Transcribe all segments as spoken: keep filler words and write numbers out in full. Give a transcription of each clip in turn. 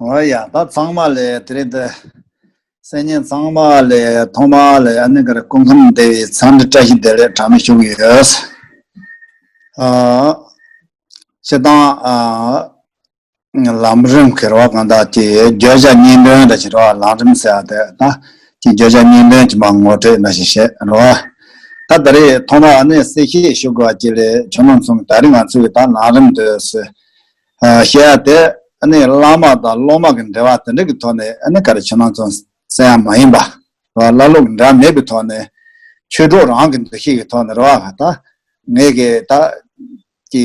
འོ་ཡ། ད་ཚང་མ་ལ་དེ་རིང་འདི་སེམས་ཉིན་ཚང་མ་ལ་ཐོག་མ་ལ་ཨ་ནི་ག་རེ་སྐུ་ཁམས་བདེ་བའི་འཚམས་འདྲི་བཀྲ་ཤིས་བདེ་ལེགས་གྲངས་མེད་ཞུ་གི་ཡོད། ཨ། སྤྱིར་བཏང་ཨ་ལམ་རིམ་གྱི་རེད་བ། གང་ལྟར་གྱི་བརྗོད་བྱ་གཉིས་འདོན་འདྲ་ཞིག་རེད་བ། ལམ་རིམ་ཟེར་ཡ་དེ་ད་ཀྱི་བརྗོད་བྱ་གཉིས་འདོན་གྱི་མ་ངོ་སྤྲོད་འདྲ་ཞིག་བྱས་རེད་བ། ད་ད་རེས་ཐོག་མ་ཨ་ནི་གསལ་བཤད་ཞུ་དགོས་པ་ཅིག་ལས་ཁྱོད་རང་ཚོ་ད་རེས་ང་ཚོའི་ད་ལམ་རིམ་དུ་ཟེར། ཨ། བཤད་ཡ་དེ་ཨ་ནི་བླ་མ་དང་སློབ་མ་གི་འབྲེལ་བ་དེ་འདྲ་གི་ཐོག་ནས་ཨ་ནི་ག་རེ་ཁྱེད་རང་ཚོ་བསམ་ཡ་མ་ཡིན་པ། བླ་སློབ་གི་འབྲེལ་བ་མེད་པའི་ཐོག་ནས་ཆོས་གྲོགས་རང་གི་འདུ་ཤེས་ཀྱི་ཐོག་ནས་རེད་བ། ད་ངས་གི་ད་ཀྱི་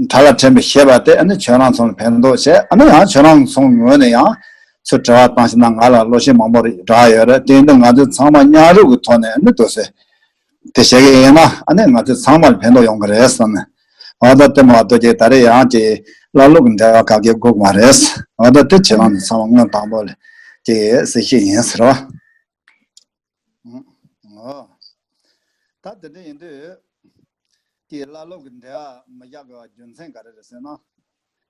གྲྭ་ལ་ཕྲན་བུ་བཤད་པ་དེ་ཨ་ནི་ཁྱོད་རང་ཚོ་ལ་ཕན་ཐོགས་བྱས། ཨ་ནི་ཡང་ཁྱོད་རང་ཚོ་ངོས་ནས་ཡང་ཚུར་དྲི་བ་བཏང་ཤེས་ན་ང་ལ་བློ་ཤེས་མང་པོ་རེ་རག་ཡོད་རེད། དེ་ཡིན་དུས་ང་ཚོ་ཚང་མ་མཉམ་རུབ་ཀྱི་ཐོག་ནས་ཨ་ནི་འདུག་སེ། དེ་བྱེད་ཀྱི་ཡིན་ན་ཨ་ནི་ང་ཚོ་ཚང་མར་ཕན་ཐོགས་ཡོང་གི་རེད་བསམ་ནས། འོ་ད་དེ་མ་གཏོགས་ཀྱི་ད་རེས་ཡང་ཀྱི་བླ་སློབ་ཀྱི་འབྲེལ་བ་ག་གེ་དགོས་ཀྱི་མ་རེད། འོ་ད་དེ་ཁྱེད་རང་ཚོ་ཚང་མ་སྔོན་དང་པོ་ལ་ཀྱི་གསལ་བཤད་ཡིན་ཟེར་བ། འོ། ད་དེ་འདྲ་ཡིན་དུས་ཀྱི་བླ་སློབ་ཀྱི་འབྲེལ་བ་མི་བཞག་དགོས་པ་རྒྱུ་མཚན་ག་རེ་རེད་ཟེར་ན།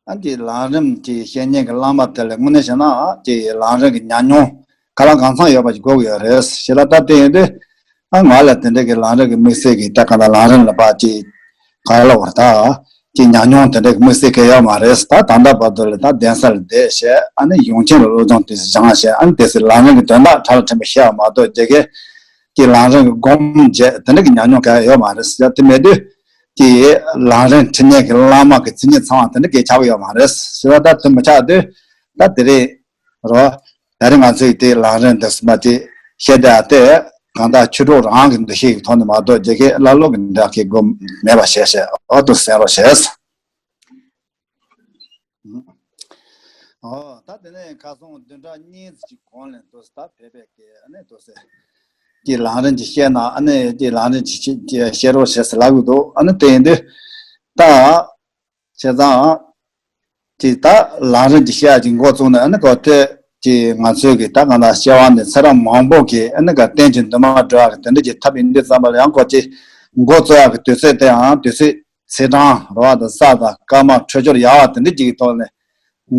ཨ་ནི་ལམ་རིམ་གྱི་བཤད་མཁན་གྱི་བླ་མ་དེ་ལ་དངོས་གནས་བྱས་ན་ཨ་ཀྱི་ལམ་རིམ་གྱི་ཉམས་མྱོང་གང་ལ་གང་འཚམ་ཡོད་པ་ཞིག་དགོས་ཀྱི་ཡོད་རེད། ཞེ་ལ་ད་དེ་ཡིན་དུས་ཨ་ང་ལ་དེ་འདྲ་གི་ལམ་རིམ་གྱི་དམིགས་བསལ་གྱི་ད་ག་ད་ལམ་རིམ་ལ་ཕར་ཀྱི་ག་ལ་བར་ད་ཀྱི་ཉམས་མྱོང་དེ་འདྲ་གི་དམིགས་བསལ་གང་ཡོད་མ་རེད། ད་ད་ལྟ་བར་དུ་ལ་ད་གདན་ས་ལ་བསྡད་བྱས་ཨ་ནི་གཞུང་ཆེན་ལ་སློབ་སྦྱོང་དེ་སྦྱངས་བྱས་ཨ་ནི་དེ་སྲིད་ལམ་རིམ་གྱི་དོན་དག་གྲྭ་ལ་ཕྲན་བུ་བཤད་པ་མ་གཏོགས་རྒྱ་སྐད་ཀྱི་ལམ་རིམ་གྱི་སྒོམ་བྱས་དེ་འདྲ་གི་ཉམས་མྱོང་གང་ཡང་ཡོད་མ་རེད་ཟེར། དེ་མེད་དུས་ཀྱི་ལམ་རིམ་ཁྲིད་མཁན་གྱི་བླ་མ་གི་མཚན་ཉིད་ཚང་བ་དེ་འདྲ་གས་ཆགས་ཀྱི་ཡོད་མ་རེད་ཟེར་བ། ད་དེ་མི་ཆགས་དུས་ད་དེ་རེད་རོ། ད་རེས་ང་ཚོས་དེ་ལམ་རིམ་དེ་སུ་མ་དེ་བཤད་བསྡད་དེ་གང་ལྟར་ཆོས་གྲོགས་རང་གི་འདུ་ཤེས་ཀྱི་ཐོག་ནས་མ་གཏོགས་རྒྱ་སྐད་བླ་སློབ་ཀྱི་འདྲ་སྐད་སྒོམ་མེད་པ་བྱས་བྱས་འོ་དུ་གསན་རོགས་བྱས། ཨོ། ད་དེ་ནས་ཁ་སང་བདུན་ཕྲག་གཉིས་ཙམ་གྱི་གོང་ལ་འདུག་ད་བོད་པའི་སྐད་ཨ་ནི་འདུག་ཟེར། ཀྱི་ལམ་རིམ་གྱི་བཤད་ན་ཨ་ནི་ཀྱི་ལམ་རིམ་གྱི་བཤད་རོགས་བྱེད་ཟེར་ལབ་གི་འདུག་ཨ་ནི་དེ་ཡིན་དུས་ད་བྱས་ཙང་ཀྱི་ད་ལམ་རིམ་གྱི་བཤད་ཀྱི་འགོ་བཙུགས་ནས་ཨ་ནི་གོ་ཐོས་ཀྱི་ང་ཚོའི་གི་ད་གང་ལྟར་སྐྱེ་བ་འདི་ཚེ་རབས་མང་པོ་གི་ཨ་ནི་ག་རྟེན་གྱི་འདུན་མ་སྒྲུབ་ཡག་གི་དེ་འདྲ་གྱི་ཐབས་ཡིན་དུས་ཙམ་པ་ལ་ཡང་ཁོ་ཀྱི་འགོ་བཙུགས་ཡག་གི་དུས་ཚོད་དེའང་དུས་ཚོད་ཚེས་གྲངས་རེད་བ་དང་ས་དང་སྐར་མ་འཕྲོད་སྦྱོར་ཡག་པ་དེ་འདྲ་ཅིག་གི་ཐོག་ནས་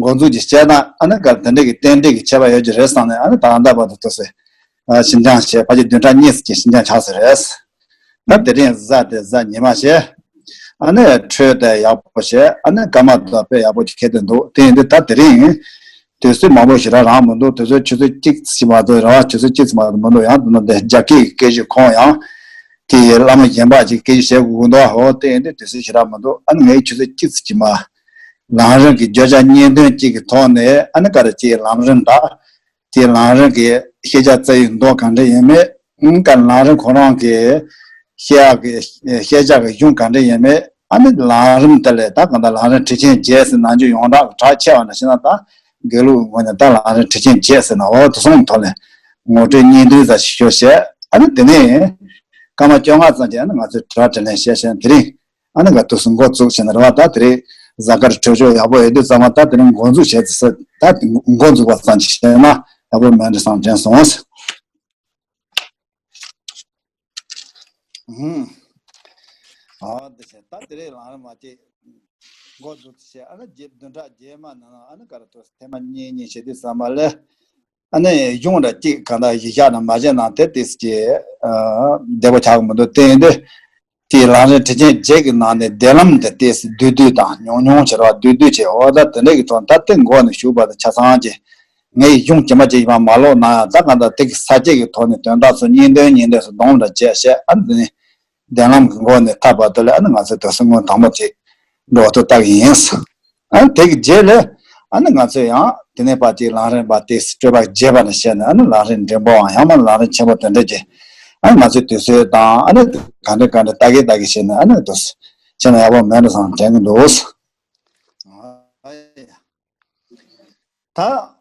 འགོ་འཛུགས་ཀྱི་བྱས་ན་ཨ་ནི་ག་དེ་འདྲ་གི་རྟེན་འབྲེལ་གྱི་ཁྱད་པར་ཡོད་ཀྱི་རེད་བསམ་ནས་ཨ་ནི་ད་ལྟ་བར་དུ་ཐུགས་སེ་ཨ་ཕྱི་འགྱངས་བྱས་ཕལ་ཆེར་བདུན་ཕྲག་གཉིས་ཀྱི་ཕྱི་འགྱངས་ཆགས་ཟེར་རེད། ཨ་དེ་རིང་གཟའ་དེ་གཟའ་ཉི་མ་བྱས་ཨ་ནི་འཕྲོད་དེ་ཡག་པོ་བྱས་ཨ་ནི་སྐར་མ་དེ་དཔེ་ཡག་པོ་ཅིག་འཁེལ་དེ་འདུག་དེ་ཡིན་དུས་ད་དེ་རིང་དུས་ཚོད་མང་པོ་ཞེ་དྲག་རག་མི་འདུག་དུས་ཚོད་ཆུ་ཚོད་གཅིག་ཙམ་མ་གཏོགས་རེད་བ། ཆུ་ཚོད་གཅིག་ཙམ་མ་གཏོགས་མི་འདུག་ཡང་དེ་ན་དེ་རྒྱ་སྐད་ཀྱི་སྐད་ཆ་ཁོང་ཡང་དེ་ཡི་བླ་མ་གཞན་པ་ཅིག་སྐད་ཆ་བཤད་དགོས་ཀྱི་འདུག་འོ་དེ་ཡིན་དུས་དུས་ཚོད་ཞེ་དྲག་མི་འདུག་ཨ་ནི་ངའི་ཆུ་ཚོད་གཅིག་ཙམ་ཅིག་མ་ལམ་རིམ་གྱི་བརྗོད་བྱ་གཉིས་འདོན་གཅིག་གི་ཐོག་ནས་ཨ་ནི་ག་རེ་ཅིག་ལམ་རིམ་དག་དེ་ལམ་རིམ་གྱི་ཤེས་བྱ་རྩ་བའི་མདོ་ག་འདྲ་ཡིན་མིན་ཨང་ཀ་ལམ་རིམ་ཁོ་རང་གི་ཤེས་ཡག་གི་ཤེས་བྱ་གི་གཞུང་ག་འདྲ་ཡིན་མིན་ཨ་ནི་ལམ་རིམ་དེ་ལས་ད་གང་ལྟར་ལམ་རིམ་ཁྲིད་ཆེན་བརྒྱད་ཟེར་ནང་ཆོས་ཡོངས་གྲགས་ཀྱི་གྲགས་ཆེ་བ་འདྲ་ཞིག་ན་ད་དགེ་ལུགས་ངོས་ནས་ད་ལམ་རིམ་ཁྲིད་ཆེན་བརྒྱད་ཟེར་ན་འོ་དེ་སོང་ཐོག་ནས་ངོ་སྤྲོད་གཉིས་འདོན་ཙམ་ཞིག་ཞུ་བྱས་ཨ་ནི་དེ་ནས་སྐར་མ་བཅོ་ལྔ་ཙམ་གྱི་ཨ་ནི་ང་ཚོས་དྲི་བ་དྲིས་ལན་བྱས་བྱས་དེ་རིང་ཨ་ནི་ག་དུས་སུ་འགོ་བཙུགས་བྱས་ནས་རེད་བ། ད་དེ་རིང་གཟའ་སྐར་འཕྲོད་སྦྱོར་ཡག་པོ་ཡོད་དུས་ཙམ་པ་ད་དེ་རིང་འགོ་འཛུགས་བྱས་ཚེ་ད་འགོ་འཛུགས་པ་ཙམ་ཅིག་བྱས་ན་ཡག་པོ་མེད་འགྲོ་བསམ་དྲན་སོང་། ཨ་དེ་བྱས་ད་དེ་རིང་ལམ་རིམ་མ་ཅིག་འགོ་འཛུགས་བྱས་ཨ་ནི་བརྒྱད་བདུན་ཕྲག་རྗེས་མ་ནང་ཨ་ནི་ག་རེ་ཐོག་ཐེངས་མ་གཉིས་གཉིས་བྱེད་དུས་ཙམ་པ་ལས་ཨ་ནི་གཞུང་འདྲ་གཅིག་གང་ལྟར་གཞི་བཞག་ན་མ་བྱས་ན་དེ་དེ་ཅིག་བདེ་པོ་ཆགས་ཀྱི་མི་འདུག་དེ་ཡིན་དུས། དེའི་ལམ་རིམ་ཁྲིད་ཆེན་བརྒྱད་ཀྱི་ནང་ནས་བདེན་ལམ་དེ་ཏོག་ཙམ་བསྡུས་བསྡུས་དང་ཉུང་ཉུང་བྱེད་རོགས་བསྡུས་བསྡུས་བྱས་འོ་ད་དེ་འདྲ་གི་ཐོག་ད་ལྟའི་འགོ་ནས་ཞུགས་པ་དང་ཆ་ཚང་གི་ངའི་གཞུང་ཇི་མ་ཇི་བཞིན་མ་ཀློག་ན་ཡང་ད་གང་ལྟར་དེ་གི་ས་བཅད་ཀྱི་ཐོག་ནས་དོན་དག་ཚོ་གཉིས་འདོན་གཉིས་འདོན་སུ་སྡོམ་འདྲ་བྱས་བྱས་ཨ་ནི་འདི་ནི་བདེན་ལམ་གྱི་འགོ་ནས་ཐར་བར་དུ་ལ་ཨ་ནི་ང་ཚོས་དོགས་སེལ་སྔོན་དང་པོ་བྱེད་འགྲོ་ཐུབ་ལྟ་གི་ཡིན། ཨ་ནི་དེ་གི་རྗེས་ལ་ཨ་ནི་ང་ཚོས་ཡང་དེ་ནས་ཕར་ཅིག་ལམ་རིམ་པ་དེ་སྤྲོས་པ་རྒྱས་པ་ནས་བཤད་ནས་ཨ་ནི་ལམ་རིམ་འབྲིང་པོའམ་ཡང་ན་ལམ་རིམ་ཆེན་པོ་དེ་འདྲ་གྱི་ཨ་ནི་ང་ཚོའི་དུས་ཚོད་དང་ཨ་ནི་ག་འདྲ་ག་འདྲ་ལྟ་གི་ལྟ་གི་བྱས་ནས་ཨ་ནི་དུ་བྱས་ན་ཡག་པོ་མེད་འགྲོ་བསམ་དྲན་གི་འདུག་ད།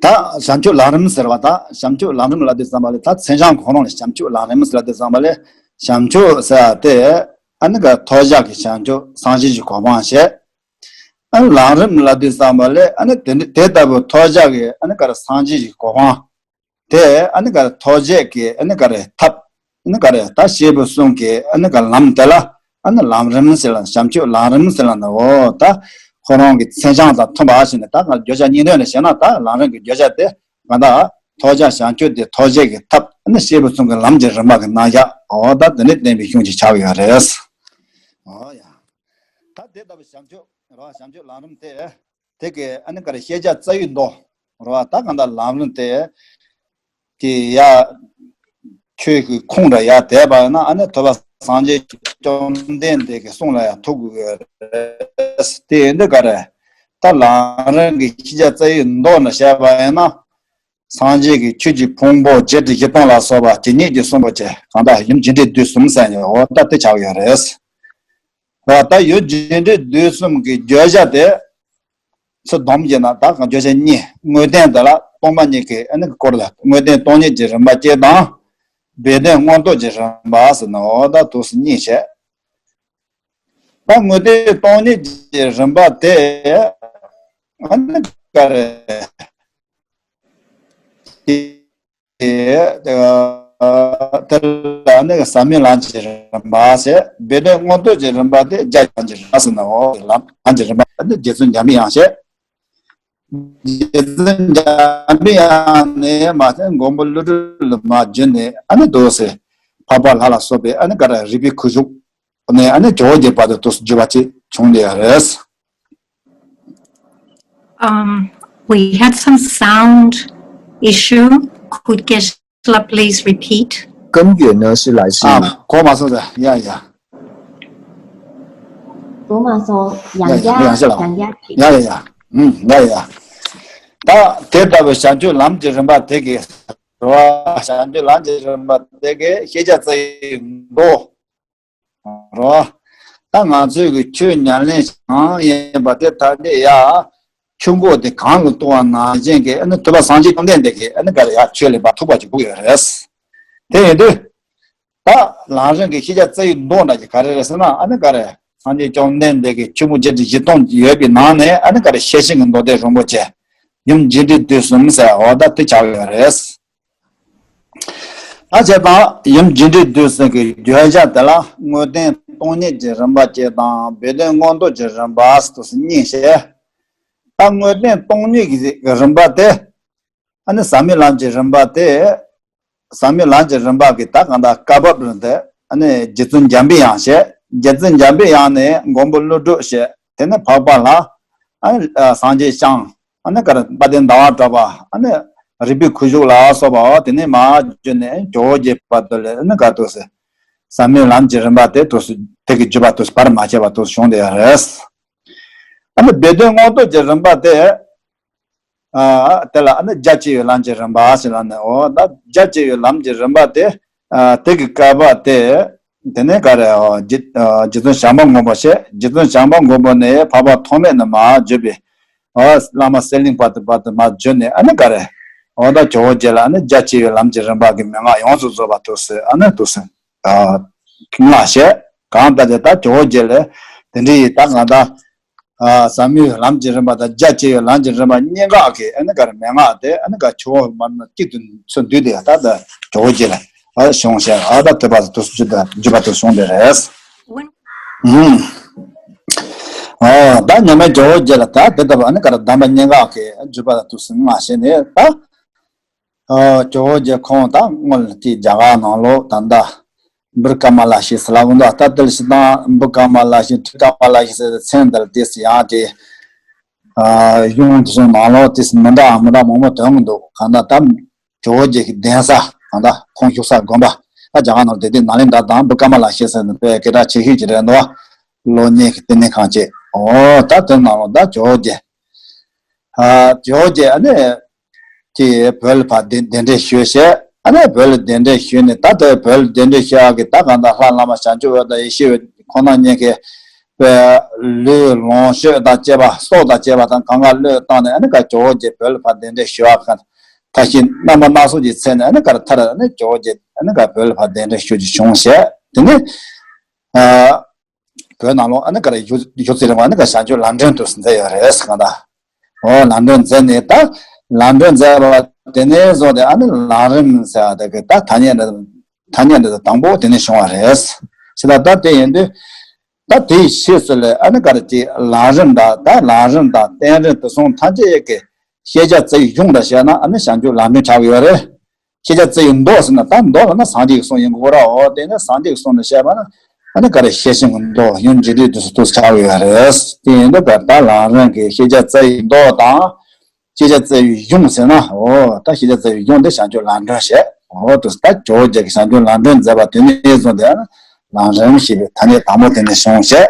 ད་བྱམས་ཆོས་ལམ་རིམ་ཟེར་བ་ད་བྱམས་ཆོས་ལམ་རིམ་ལབ་དུས་ཙམ་པ་ལས་ད་མཚན་བྱང་ཁོ་རང་ལ་བྱམས་ཆོས་ལམ་རིམ་ཟེར་ལབ་དུས་ཙམ་པ་ལས་བྱམས་ཆོས་ཟེར་བ་དེ་ཨ་ནི་ག་ཐོབ་བྱ་གི་བྱམས་ཆོས་སངས་རྒྱས་ཀྱི་གོ་འཕང་བཤད། ཨ་ནི་ལམ་རིམ་ལབ་དུས་ཙམ་པ་ལས་ཨ་ནི་དེ་འདྲ་དེ་ལྟ་བུ་ཐོབ་བྱ་གི་ཨ་ནི་ག་རེ་སངས་རྒྱས་ཀྱི་གོ་འཕང་དེ་ཨ་ནི་ག་རེ་ཐོབ་བྱེད་ཀྱི་ཨ་ནི་ག་རེ་ཐབས་ཨ་ནི་ག་རེ་ད་སྐྱེས་བུ་གསུམ་གྱི་ཨ་ནི་ག་ལམ་དེ་ལ་ཨ་ནི་ལམ་རིམ་ཟེར་ལ་བྱམས་ཆོས་ལམ་རིམ་ཟེར་ལ་ནི་འོ་ད་ ཁོ་རང་གི་མཚན་བྱང་དང་མཐུན་པ་ཞིག་ནས། ད་ང་བརྗོད་བྱ་སྙིང་དོན་ལ་བཤད་ན། ད་ལམ་རིམ་གྱི་བརྗོད་བྱ་དེ་གང་ལྟར་ཐོབ་བྱ་བྱང་ཆུབ་དེ་ཐོབ་བྱེད་ཀྱི་ཐབས་ནི་སྐྱེས་བུ་གསུམ་གྱི་ལམ་གྱི་རིམ་པ་གི་རྣམ་གཞག་འོ་ད་དེ་ནས་བསྟན་པའི་གཞུང་ཅིག་ཆགས་ཡོད་རེད། འོ་ཡ། ད་དེ་ལྟ་བུའི་བྱང་ཆུབ་རོ། བྱང་ཆུབ་ལམ་རིམ་དེ། དེ་གའི་ཨ་ནི་ག་རེ་ཤེས་བྱ་རྩ་བའི་མདོ་རོ། ད་གང་ལྟར་ལམ་རིམ་དེ། དེ་ཡ་ཆོས་ཀྱི་ཁུངས་ར་ཡ་དེ་བ་ན། ཨ་ནི་ཐོབ་པ་སངས་རྒྱས་བཅོམ་ལྡན་འདས་ཀྱི་གསུང་ལ་ཡ་ཐུག་དགོས་རེད། དེ་ཡིན་དུས་ག་རེ། ད་ལམ་རིམ་གྱི་ཤེས་བྱ་རྩ་བའི་མདོ་ནས་བཤད་པ་ཡིན་ན། སངས་རྒྱས་ཀྱི་ཆོས་ཀྱི་ཕུང་པོ་བརྒྱད་ཁྲི་བཞི་སྟོང་ལ་སོགས་པ་ཇི་སྙེད་ཀྱིས་གསུངས་པ་བཅས། གང་ལྟར་ཡུམ་རྒྱས་འབྲིང་བསྡུས་གསུམ་ཟེར་ནས་འོ་ད་དེ་ཆགས་ཡོད་རེད། འོ་ད་ཡུམ་རྒྱས་འབྲིང་བསྡུས་གསུམ་གྱི་བརྗོད་བྱ་དེ་ཚུར་བསྡོམས་བྱས་ན། ད་གང་བརྗོད་བྱ་གཉིས། དངོས་བསྟན་དེ་ལ་སྟོང་པ་ཉིད་ཀྱི་ཨ་ནི་སྐོར་ལ། དངོས་བསྟན་སྟོང་ཉིད་ཀྱི་རིམ་པ་བཅས་དང་། སྦས་དོན་མངོན་རྟོགས་ཀྱི་རིམ་པ་ཟེར་ནས་འོ་ད་དུས་སུ་གཉིས་བཤད། ད་དངོས་བསྟན་སྟོང་ཉིད་ཀྱི་རིམ་པ་དེ་ཨ་ནི་ག་རེ། དེ་དེ་ལ་ནི་ཟབ་མོའི་ལམ་གྱི་རིམ་པ་ཟེར། སྦས་དོན་མངོན་རྟོགས་ཀྱི་རིམ་པ་དེ་རྒྱ་ཆེ་བའི་ལམ་གྱི་རིམ་པ་ཟེར་ནའོ། ལམ་གྱི་རིམ་པ་ནི་རྗེ་བཙུན་འཇམ་པའི་དབྱངས་བཤད། རྗེ་བཙུན་འཇམ་པའི་དབྱངས་ནས་མ་ཟད་མགོན་པོ་ཀླུ་སྒྲུབ་ལ་མར་བརྒྱུད་ནས་ཨ་ནི་འདུག་སེ་འཕགས་པ་ལྷ་ལ་སོགས་པའི་ཨ་ནི་ག་རེ་རིག་པའི་ཁུ་བྱུག་ནས་ཨ་ནི་ཇོ་བོ་རྗེ་བར་དུ་འདུག་སེ་བརྒྱུད་པ་ཅིག་བྱུང་བསྡད་ཡོད་རེད། Um, we had some sound issue. Could Geshe-la please repeat? 根源呢是来自于 ཨ། གོ་མ་སོང་ཟེར། ཡ་ཡ། གོ་མ་སོང་། ཡང་ཡ་ཡ། བསྐྱར། ཡང་བསྐྱར་ལ། ཡང་བསྐྱར་ཅིག་ཡ་ཡ་ཡ། ཨུམ། ཡ་ཡ་ཡ། ད་དེ་ལྟ་བུའི་བྱང་ཆུབ་ལམ་གྱི་རིམ་པ་དེ་གའི་རོ། བྱང་ཆུབ་ལམ་གྱི་རིམ་པ་དེ་གའི་ཤེས་བྱ་རྩ་བའི་མདོ། རོ། ད་ང་ཚོའི་གི་ཆོས་ཉམས་ལེན་གང་ཡིན་པ་དེ་ད་འདི་ཡ། ཆུ་འགོ་དེ་གངས་ལ་གཏུགས་པ་ནང་བཞིན་གྱི་ཨ་ནི་ཐོབ་པ་སངས་རྒྱས་བཅོམ་ལྡན་འདས་ཀྱིས་ཨ་ནི་ག་རེ་ཡ་ཆོས་ལ་ཕར་ཐུག་པ་ཅིག་དགོས་ཡོད་རེད། དེ་ཡིན་དུས། ད་ལམ་རིམ་གྱི་ཤེས་བྱ་རྩ་བའི་མདོ་འདྲ་ཅིག་ག་རེ་རེད་ཟེར་ན། ཨ་ནི་ག་རེ། སངས་རྒྱས་བཅོམ་ལྡན་འདས་ཀྱི་ཆོས་ཕུང་བརྒྱད་ཁྲི་བཞི་སྟོང་ཡོད་པའི་ནང་ནས་ཨ་ནི་ག་རེ་ཤེར་ཕྱིན་གྱི་མདོ་སྡེ་རིན་པོ་ཆེ། ཡུམ་རྒྱས་འབྲིང་བསྡུས་གསུམ་ཟེར་འོ་ད་དེ་ཆགས་ཡོད་རེད། ད་བྱས་ཙང་ཡུམ་རྒྱས་འབྲིང་བསྡུས་གསུམ་གྱི་བརྗོད་བྱ་དེ་ལ་དངོས་བསྟན་སྟོང་ཉིད་ཀྱི་རིམ་པ་བཅས་དང་སྦས་དོན་མངོན་རྟོགས་ཀྱི་རིམ་པ་ཟེར་དུས་སུ་གཉིས་བཤད། ད་དངོས་བསྟན་སྟོང་ཉིད་ཀྱི་རིམ་པ་དེ། ཨ་ནི་ཟབ་མོའི་ལམ་གྱི་རིམ་པ་དེ། ཟབ་མོའི་ལམ་གྱི་རིམ་པ་གི་ད་གང་ལྟར་བཀའ་བབས་རེད་དེ། ཨ་ནི་རྗེ་བཙུན་འཇམ་པའི་དབྱངས་བཤད། རྗེ་བཙུན་འཇམ་པའི་དབྱངས་ནས་མགོན་པོ་ཀླུ་སྒྲུབ་བཤད། དེ་ནས་འཕགས་པ་ལྷ། ཨ་ནི་སངས་རྒྱས་བསྐྱངས། ཨ་ནི་ག་རེ་དཔལ་ལྡན་ཟླ་བ་གྲགས་པ། ཨ་ནི་རིག་པའི་ཁུ་བྱུག་ལ་སོགས་པ་དེ་ནས་མར་བརྒྱུད་ནས་ཇོ་བོ་རྗེ་བར་དུ་ལ་ཨ་ནི་ག་དུས་སུ། ཟབ་མོའི་ལམ་གྱི་རིམ་པ་དེ་དུས་སུ་དེ་གི་བརྒྱུད་པ་དུས་སུ་བར་མ་ཆད་པ་དུས་སུ་བྱུང་བསྡད་ཡོད་རེད། ཨ་ནི་སྦས་དོན་མངོན་རྟོགས་ཀྱི་རིམ་པ་དེ། ཨ། དེ་ལ་ཨ་ནི་རྒྱ་ཆེ་བའི་ལམ་གྱི་རིམ་པ་ཞེས་ལབ་ནས། འོ་ད་རྒྱ་ཆེ་བའི་ལམ་གྱི་རིམ་པ་དེ། ཨ། དེ་གི་བཀའ་བབས་དེ། དེ་ནས་ག་རེ། འོ་རྗེ་ཨ་རྗེ་བཙུན་བྱམས་པ་མགོན་པོ་བཤད། རྗེ་བཙུན་བྱམས་པ་མགོན་པོ་ནས་འཕགས་པ་ཐོགས་མེད་ནས་མར་བརྒྱུད་པའི། འོ་བླ་མ་གསེར་གླིང་བར་དུ་བར་དུ་མར་བརྒྱུད་ནས་ཨ་ནི་ག་རེ། འོ་ད་ཇོ་བོ་རྗེ་ལ་ཨ་ནི་རྒྱ་ཆེ་བའི་ལམ་གྱི་རིམ་པ་གི་མན་ངག་ཡོངས་སུ་རྫོགས་པ་དུས་སུ་ཨ་ནི་དུས་སུ། ཨ། མངའ་བྱས། གང་ལྟར་དེ་ལྟར་ཇོ་བོ་རྗེ་ལ་དེ་འདྲའི་ཡི་ད་གང་ལྟར། ཨ། ཟབ་མོའི་ལམ་གྱི་རིམ་པ་དང་རྒྱ་ཆེ་བའི་ལམ་གྱི་རིམ་པ་གཉིས་ཀ་གི་ཨ་ནི་ག་རེ་མན་ངག་དེ་ཨ་ནི་ག་ཆུ་བོ་མར་གཅིག་ཏུ་ཚུར་འདུས་ཏེ་ད་ལྟ་ཇོ་བོ་རྗེ་ལ་ཨ་བྱུང་ཞེས། ཨ་ད་ཐོས་པ་དང་དུས་སུ་བརྒྱུད་པ་བརྒྱུད་པ་དུ་བྱུང་བསྡད་རེད། ཨུམ། ཨ་ད་མཉམ་མེད་ཇོ་བོ་རྗེ་ལ་ད་དེ་ལྟ་བུ་ཨ་ནི་ག་རེ་གདམས་པ་གཉིས་ཀ་གི་བརྒྱུད་པ་དང་དུས་སུ་མངའ་བྱས་ནས་ད། ཨ། ཇོ་བོ་རྗེ་ཁོང་ད་སྔོན་ལ་དེ་རྒྱ་གར་ནང་ལོགས་ད་ལྟ་བུར་ཀ་མ་ལ་ཤཱི་ཟེར་ལབ་ཀྱི་འདུག་ད་དེ་ལ་སྤྱིར་བཏང་བུར་ཀ་མ་ལ་ཤཱི་ཁྲི་ཀ་མ་ལ་ཤཱི་ཟེར་བའི་མཚན་དེ་ལ་དེ་སུ་ཡང་དེ། ཨ། གཞུང་དེ་ཚོ་ནང་ལོགས་དེ་སུ་མི་འདྲ་མི་འདྲ་མང་པོ་འདོན་གྱི་འདུག་གང་ལྟར་ད་ཇོ་བོ་རྗེ་གི་གདན་ས་གང་ལྟར་ཁོང་བཞུགས་ས་དགོན་པ་ད་རྒྱ་གར་ནང་ལ་དེ་དུས་ནཱ་ལེནྡྲ་དང་བུར་ཀ་མ་ལ་ཤཱི་ཟེར་ནས་དཔེ་སྐད་གྲགས་ཆེ་ཤོས་ཅིག་རེད་འདུག་ལོ་གཉིས་ཀྱི་བསྟི་གནས་ཁང་བཅས། འོ་ད་དེ་ནང་ལོགས་ད་ཇོ་བོ་རྗེ། ཨ། ཇོ་བོ་རྗེ་ཨ་ནི། དེ་བོད་ལ་ཕར་གདན་གདན་འདྲེན་ཞུས་བྱས། ཨ་ནི་བོད་ལ་གདན་འདྲེན་ཞུས་ནས་ད་ལྟ་བོད་ལ་གདན་འདྲེན་ཞུ་ཡག་གི་ད་གང་ལྟར་ལྷ་བླ་མ་བྱང་ཆུབ་འོད་དང་ཡེ་ཤེས་འོད་ཁོང་རྣམ་གཉིས་ཀྱིས་པའི་ལུས་ལོངས་སྤྱོད་དང་བཅས་པ་སྲོག་དང་བཅས་པ་དང་གང་ག་བློས་བཏང་ནས་ཨ་ནི་ག་ཇོ་བོ་རྗེ་བོད་ལ་ཕར་གདན་འདྲེན་ཞུ་ཡག་གི་ཐབས་ཤེས་རྣམ་པ་སྣ་ཚོགས་ཀྱི་ཚད་ནས་ཨ་ནི་ག་རེ་མཐར་ཨ་ནི་ཇོ་བོ་རྗེ་ཨ་ནི་ག་བོད་ལ་ཕར་གདན་འདྲེན་ཞུ་རྒྱུ་བྱུང་བྱས། དེ་ནས་ཨ། བོད་ནང་ལོགས་ཨ་ནི་ག་རེ་བཞུགས་བཞུགས་ཚེ་རིང་བ་ཨ་ནི་ག་བྱང་ཆུབ་ལམ་སྒྲོན་དུ་མཛད་ཡོད་རེད་ཟེར་གང་ལྟར། འོ་ལམ་སྒྲོན་མཛད་ནས་ད་ལམ་སྒྲོན་མཛད་པ་དེ་ནས་བཟུང་སྟེ་ཨ་ནི་ལམ་རིམ་ཟེར་བ་དེ་གི་ད་ཐ་སྙད་འདི་ཐ་སྙད་འདི་དང་པོ་དེ་ནས་བྱུང་བ་རེད། ཟེར་ད་ད་དེ་ཡིན་དུས་ ད་དེའི་ཕྱིས་སུ་ལས་ཨ་ནི་ག་རེ་ཅིག་ལམ་རིམ་དང་ད་ལམ་རིམ་དང་རྟེན་རིམ་དེ་གསུམ་ཐམས་ཅད་ཀྱི་ཤེས་བྱ་རྩ་བའི་གཞུང་དང་བཤད་ན་ཨ་ནི་བྱང་ཆུབ་ལམ་སྒྲོན་ཆགས་ཀྱི་ཡོད་རེད། ཤེས་བྱ་རྩ་བའི་མདོ་ཟེར་ན་ད་མདོ་ལ་ན་སངས་རྒྱས་ཀྱི་གསུང་ཡིན་དགོས་ར། འོ་དེ་ནི་སངས་རྒྱས་ཀྱི་གསུང་ནས་བཤད་པ་ན་ཨ་ནི་ག་རེ་ཤེར་ཕྱིན་གྱི་མདོ་ཡང་འཇིག་རྟེན་དུ་སུ་ཐུགས་ཆགས་ཡོད་རེད། དེ་ཡིན་དུས་ག་ད་ལམ་རིམ་གྱི་ཤེས་བྱ་རྩ་བའི་མདོ་དང་། ཤེས་བྱ་རྩ་བའི་གཞུང་ཟེར་ན་འོ་ད་ཤེས་བྱ་རྩ་བའི་གཞུང་དེ་བྱང་ཆུབ་ལམ་སྒྲོན་བཤད། འོ་དུ་ད་ཇོ་བོ་རྗེ་གིས་བྱང་ཆུབ་ལམ་སྒྲོན་མཛད་པ་དེ་ནས་བཟུང་སྟེ་ལམ་རིམ་ཞེས་པའི་ཐ་སྙད་དང་པོ་དེ་ནས་བྱུང་བཤད།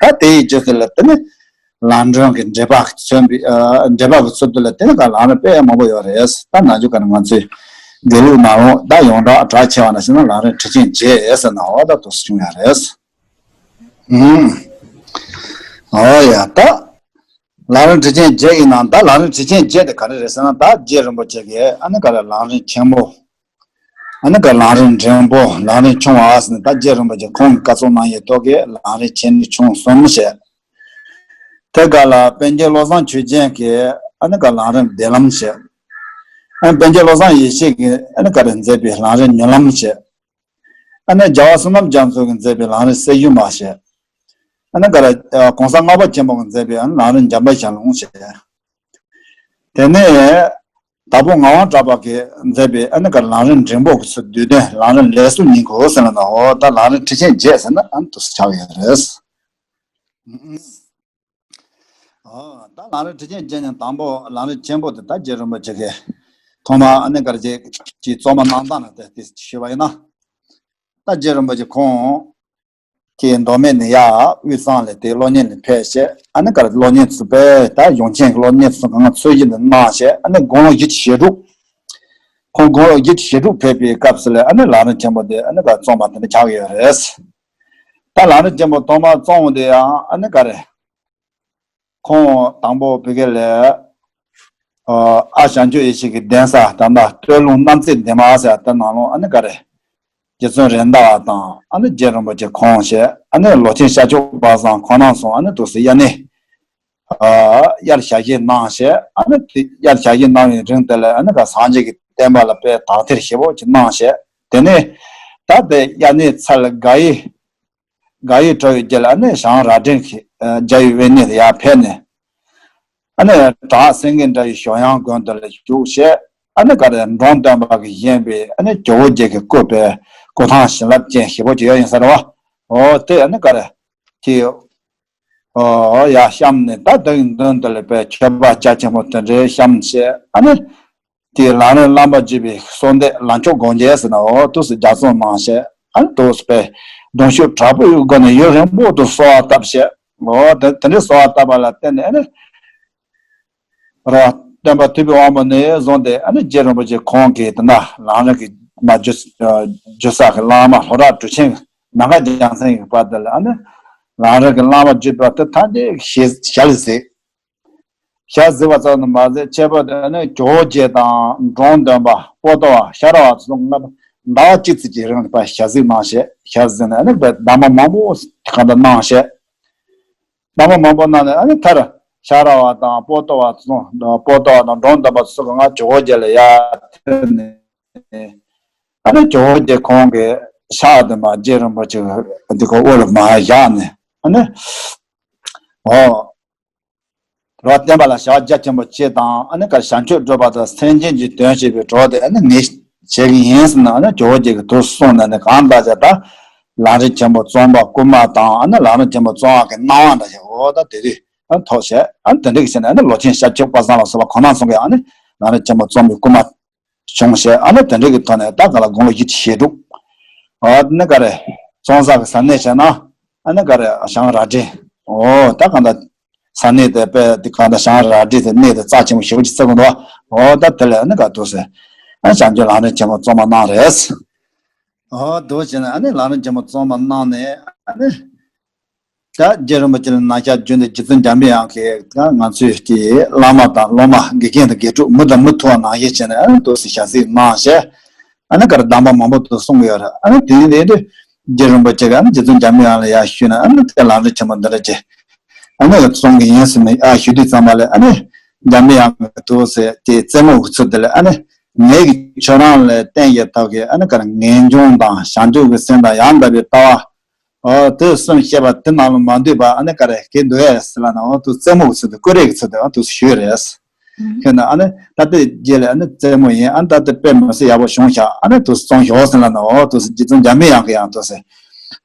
ད་དེ་ཡི་རྗེས་སུ་ལ་དེ་ནི། ལམ་སྒྲོན་གྱི་འགྲེལ་པ་མཚོན་པའི་ཨ་འགྲེལ་པ་གི་ཚུལ་དུ་ལ་དེ་ནི་ག་ལམ་རིམ་དཔེ་མང་པོ་ཡོད་རེད། ད་ནང་ཆོས་ག་ནི་ང་ཚོས་དགེ་ལུགས་ནང་ལོགས་ད་ཡོངས་གྲགས་གྲགས་ཆེ་བ་ནང་བཞིན་ན་ལམ་རིམ་ཁྲིད་ཆེན་བརྒྱད་ཟེར་ན་འོ་ད་དུ་བྱུང་ཡོད་རེད། ཨུམ། འོ་ཡ་ད། ལམ་རིམ་ཁྲིད་ཆེན་བརྒྱད་ཡིན་ནའང་ད་ལམ་རིམ་ཁྲིད་ཆེན་བརྒྱད་དེ་ག་རེ་རེད་ཟེར་ན་ད་རྗེ་རིན་པོ་ཆེ་གིས་ཨ་ནི་ག་རེ་ལམ་རིམ་ཆེན་པོ། ཨ་ནི་ག་ལམ་རིམ་འབྲིང་པོ་ལམ་རིམ་ཆུང་བ་ཟེར་ནས་ད་རྗེ་རིན་པོ་ཆེ་ཁོང་གིས་བཀའ་སྩལ་གནང་ཡོད་ཐོག་གི་ལམ་རིམ་ཆེ་འབྲིང་ཆུང་གསུམ་བཤད། དེ་ག་ལ་པཎ་ཆེན་བློ་བཟང་ཆོས་རྒྱན་གྱིས་ཨ་ནི་ག་ལམ་རིམ་བདེ་ལམ་བཤད། ཨ་ནི་པཎ་ཆེན་བློ་བཟང་ཡེ་ཤེས་ཀྱིས་ཨ་ནི་ག་རེ་མཛད་པའི་ལམ་རིམ་མྱུར་ལམ་བཤད། ཨ་ནི་རྒྱལ་བ་བསོད་ནམས་རྒྱ་མཚོ་གིས་མཛད་པའི་ལམ་རིམ་གསེར་ཞུན་མ་བཤད། ཨ་ནི་ག་རེ་གོང་ས་ལྔ་པ་ཆེན་པོ་གིས་མཛད་པའི་ཨ་ནི་ལམ་རིམ་འཇམ་དཔལ་ཞལ་ལུང་བཤད། དེ་ནས་དྭགས་པོ་ངག་དབང་གྲགས་པ་གིས་མཛད་པའི་ཨ་ནི་ག་ལམ་རིམ་འབྲིང་པོ་གི་ཚུལ་བསྡུས་དོན་ལམ་རིམ་ལས་སུ་ཉིད་གོ་ཟེར་ན་འོ་ད་ལམ་རིམ་ཁྲིད་ཆེན་བརྒྱད་ཟེར་ན་ཨ་ནི་དུ་ཆགས་ཡོད་རེད། ཨོ་ད་ལམ་རིམ་ཁྲིད་ཆེན་བརྒྱད་ནས་དང་པོ་ལམ་རིམ་ཆེན་པོ་དེ་ད་རྗེ་རིན་པོ་ཆེ་གིས་ཐོག་མར་ཨ་ནི་ག་རེ་ཅིག་གི་རྩོམ་པ་གནང་སྟངས་ལ་དེ་དེ་ཞུས་པ་ཡིན་ན། ད་རྗེ་རིན་པོ་ཆེ་ཁོང་གིས་མདོ་སྨད་ནས་ཡར་དབུས་གཙང་ལ་དེ་སློབ་གཉེར་ལ་ཕེབས་བྱས་ཨ་ནི་ག་རེ་སློབ་གཉེར་ཚུ་དཔེ་ད་ཡོངས་ཁྱབ་ཀྱི་སློབ་གཉེར་ཚུ་གང་ག་ཚུལ་བཞིན་དུ་གནང་བྱས་ཨ་ནི་དགུང་ལོ་བཞི་བཅུ་ཞེ་དྲུག་ཁོང་དགུང་ལོ་བཞི་བཅུ་ཞེ་དྲུག་ཕེབས་པའི་སྐབས་སུ་ལ་ཨ་ནི་ལམ་རིམ་ཆེན་པོ་དེ་ཨ་ནི་ག་རེ་རྩོམ་པ་དེ་འདྲ་ཆགས་ཡོད་རེད། ད་ལམ་རིམ་ཆེན་པོ་ཐོག་མར་རྩོམ་དེ་ཡང་ཨ་ནི་ག་རེ། ཁོང་དང་པོ་བོད་སྐད་ལས། ཨ་བྱང་ཆུབ་ཡེ་ཤེས་ཀྱི་གདན་ས་ད་ལྟ་སྟོད་ལུང་རྣམ་རྩེ་ལྡན་མ་ཟེར་དེ་ནང་ལོགས་ཨ་ནི་ག་རེ། རྗེ་བཙུན་རེད་མདའ་བ་དང་ཨ་ནི་རྗེ་རིན་པོ་ཆེ་ཁོང་བཅས་ཨ་ནི་ལོ་ཆེན་ཤར་ཕྱོགས་པ་སངས་ཁོང་རྣམ་གསུམ་ཨ་ནི་འདུག་སེ་དབྱར་གནས། ཨ་དབྱར་ཞག་བཞེས་གནང་བྱས་ཨ་ནི་དེ་དབྱར་ཞག་བཞེས་གནང་བའི་རིང་དེ་ལ་ཨ་ནི་ག་སངས་རྒྱས་ཀྱི་བསྟན་པ་ལ་དཔེ་དག་ཐེར་ཞེ་པོ་ཅིག་གནང་བྱས་དེ་ནས་ད་དེ་དབྱར་གནས་ཚར་ལ་དགའ་ཡི། དགའ་ཡིས་གྲོལ་བའི་རྗེས་ལ་ཨ་ནི་བྱང་རྭ་སྒྲེང་གི་རྒྱལ་བའི་དབེན་གནས་ལ་ཡར་ཕེབས་ནས། ཨ་ནི་བྲག་སེང་གེ་འདྲ་བའི་གཞོང་ཡང་དགོན་དུ་ལ་བཞུགས་བྱས་ཨ་ནི་ག་རེ་འབྲོམ་སྟོན་པ་གིས་བཞེངས་པའི་ཨ་ནི་ཇོ་བོ་རྗེ་གི་སྐུ་དཔེ་སྐུ་ཐང་བྱིན་རླབས་ཅན་ཞེ་པོ་ཅིག་ཡོད་ཡིན་ས་རེད་བ། འོ་དེ་ཨ་ནི་ག་རེ་དེ་ཨོ་ཡར་བཤམས་ནས་ད་དེའི་མདུན་དུ་ལ་དཔེ་མཆོད་པ་རྒྱ་ཆེན་པོ་དེ་འདྲའི་བཤམས་བྱས་ཨ་ནི། དེའི་ལམ་རིམ་བླ་མ་བརྒྱུད་པའི་གསོལ་འདེབས་ལམ་མཆོག་སྒོམ་རྒྱན་ཟེར་ན་འོ་འདུག་སེ་ལྗགས་རྩོམ་གནང་བྱས་ཨ་ནི་འདུག་སེ་དཔེ་གདུང་ཤུགས་དྲག་པོའི་སྒོ་ནས་ཡུན་རིང་པོ་དུ་གསོལ་བ་བཏབ་བྱས་འོ་དེ་དེ་འདྲའི་གསོལ་བ་བཏབ་པ་ལ་བརྟེན་ནས་ཨ་ནི་ར་སྟོན་པ་ཐུབ་པའི་དབང་པོ་ནས་བཟུང་སྟེ་ཨ་ནི་རྗེ་རིན་པོ་ཆེ་ཁོང་གིས་དེ་ན་ལམ་རིམ་གྱི་མ་བརྒྱུད་བརྒྱུད་ས་གི་བླ་མ་ལྷོ་བྲག་གྲུབ་ཆེན་ནམ་མཁའ་རྒྱལ་མཚན་གྱི་བར་དུ་ལ་ཨ་ནི་ལམ་རིམ་གྱི་བླ་མ་བརྒྱུད་པ་དེ་ཐམས་ཅད་ཞལ་ཞལ་གཟིགས། ཞལ་གཟིགས་པ་ཙམ་དུ་མ་ཟད་ཁྱད་པར་དུ་ནི་ཇོ་བོ་རྗེ་དང་འབྲོམ་སྟོན་པ་པོ་ཏོ་བ་ཤ་ར་བ་ཚོ་ལྔ་ཟླ་བ་གཅིག་ཙམ་གྱི་རིང་ལ་ཞལ་གཟིགས་གནང་བྱས་ཞལ་གཟིགས་ནས་ནི་གདམས་པ་མང་པོ་གང་དུ་གནང་བྱས། གདམས་པ་མང་པོ་གནང་ནས་ཨ་ནི་མཐར་ཤ་ར་བ་དང་པོ་ཏོ་བ་ཚོ་པོ་ཏོ་བ་དང་འབྲོམ་སྟོན་པ་ཚོ་ལྔ་ཇོ་བོ་རྗེ་ལ་ཡར་ཐོན་ནས་ཨ་ནི་ཇོ་བོ་རྗེ་ཁོང་གི་ཕྱག་དེ་མར་རྗེ་རིན་པོ་ཆེ་འདི་ཁོ་དབུ་ལ་མར་བཞག་ནས་ཨ་ནི་འོ། རོ་བསྟན་པ་ལ་བྱ་བ་རྒྱ་ཆེན་པོ་སྤྱད་དང་ཨ་ནི་ག་བྱང་ཆུབ་སྒྲུབ་པ་དང་སེམས་ཅན་གྱི་དོན་བྱེད་པའི་གྲོགས་དེ་ཨ་ནི་ངས་བྱེད་ཀྱི་ཡིན་ཟེར་ན་ཨ་ནི་ཇོ་བོ་རྗེ་གིས་དུ་གསུངས་ནས་ནི་གང་ལྟར་བྱ་ད་ལམ་རིམ་ཆེན་པོ་རྩོམ་པ་སྐུལ་མ་དང་ཨ་ནི་ལམ་རིམ་ཆེན་པོ་རྩོམ་པ་གི་གནང་བ་འདྲ་ཞིག་འོ་ད་དེ་དུས་ཨ་ཐོག་བྱས་ཨ་ནི་དེ་འདྲ་གི་བྱས་ནས་ཨ་ནི་ལོ་ཆེན་ཤར་ཕྱོགས་པ་སངས་ལ་སོགས་པ་ཁོང་རྣམ་གསུམ་གྱིས་ཨ་ནི་ལམ་རིམ་ཆེན་པོ་རྩོམ་པའི་སྐུལ་མ། བྱུང་ཞེས་ཨ་ནི་དེ་འདྲ་གི་ཐོག་ནས་ད་ག་ལ་དགུང་ལོ་བཞི་བཅུ་ཞེ་དྲུག་ཨ་ནི་ག་རེ། རྫོང་གསར་གྱི་ས་གནས་བྱས་ན་ཨ་ནི་ག་རེ་བྱང་རྭ་སྒྲེང་། འོ་ད་གང་ལྟར་ས་གནས་དེ་དཔེ་དེ་གང་ལྟར་བྱང་རྭ་སྒྲེང་དེ་གནས་དེ་རྩ་ཆེན་པོ་ཞེ་པོ་ཅིག་བརྩི་གི་འདུག་འོ་ད་དེ་ལས་ཨ་ནི་ག་འདུག་ཟེར། ཨ་ནི་བྱང་ཆུབ་ལམ་རིམ་ཆེན་མོ་རྩོམ་པ་གནང་རེད། འོ་འདུག་བྱས་ནས་ཨ་ནི་ལམ་རིམ་ཆེན་མོ་རྩོམ་པ་གནང་ནས་ཨ་ནི། ད་རྗེ་རིན་པོ་ཆེ་ལ་ན་ཤ་རྒྱུན་དུ་རྗེ་བཙུན་འཇམ་པའི་དབྱངས་ཀྱིས་ད་ང་ཚོའི་དེ་བླ་མ་དང་སློབ་མ་དགེ་རྒན་དང་དགེ་ཕྲུག་མི་དང་མི་ཐུག་པ་ནང་བཞིན་བྱས་ནས་ཨ་ནི་འདུག་སེ་ཞལ་གཟིགས་གནང་བྱས། ཨ་ནི་ག་རེ་གདམས་པ་མང་པོ་དུ་གསུང་གི་ཡོད་རེད། ཨ་ནི་དེ་ནས་དེ་རྗེ་རིན་པོ་ཆེ་གིས་ཨ་ནི་རྗེ་བཙུན་འཇམ་པའི་དབྱངས་ལ་ཡར་ཞུས་ནས་ཨ་ནི་དེ་ལམ་རིམ་ཆེན་མོ་འདི་འདྲ་ཅིག་ཨ་ནི་གསུང་གི་ཡིན་ཟེར་ནས་ཡར་ཞུ་དུས་ཙམ་པ་ལ་ཨ་ནི་འཇམ་པའི་དབྱངས་ཀྱིས་འདུག་སེ་དེ་རྩེད་མོ་གི་ཚུལ་དེ་ལ་ཨ་ནི་ངེད་ཀྱིས་ཁྱོད་རང་ལ་བསྟན་ཡོད་ཐོག་གི་ཨ་ནི་ག་རེ་ངེས་འབྱུང་དང་བྱང་ཆུབ་ཀྱི་སེམས་དང་ཡང་དག་པའི་ལྟ་བ། ཨོ་དེ་གསུམ་བཤད་པ་དེ་ནང་ལ་མ་འདུས་པ་ཨ་ནི་ག་རེ་གལ་འདུག་ཨེ་ཟེར་ལབ་ན། ཨོ་དེ་རྩེད་མོ་གི་ཚུལ་དུ་ཀུ་རེ་གི་ཚུལ་དུ་ཨ་དེ་ཞུས་རེད། ཁྱོད་ན་ཨ་ནི་ད་ལྟའི་རྗེས་ལ་ཨ་ནི་རྩེད་མོ་ཡིན། ཨ་ནི་ད་ལྟ་དཔེ་མི་སྲིད་ཡག་པོ་བྱུང་ཤག་ཨ་ནི་དུ་རྩོམ་ཤོག་ཟེར་ལབ་ན། ཨོ་དུ་རྗེ་བཙུན་འཇམ་པའི་དབྱངས་ཀྱི་ཡང་དུ་ཟེར།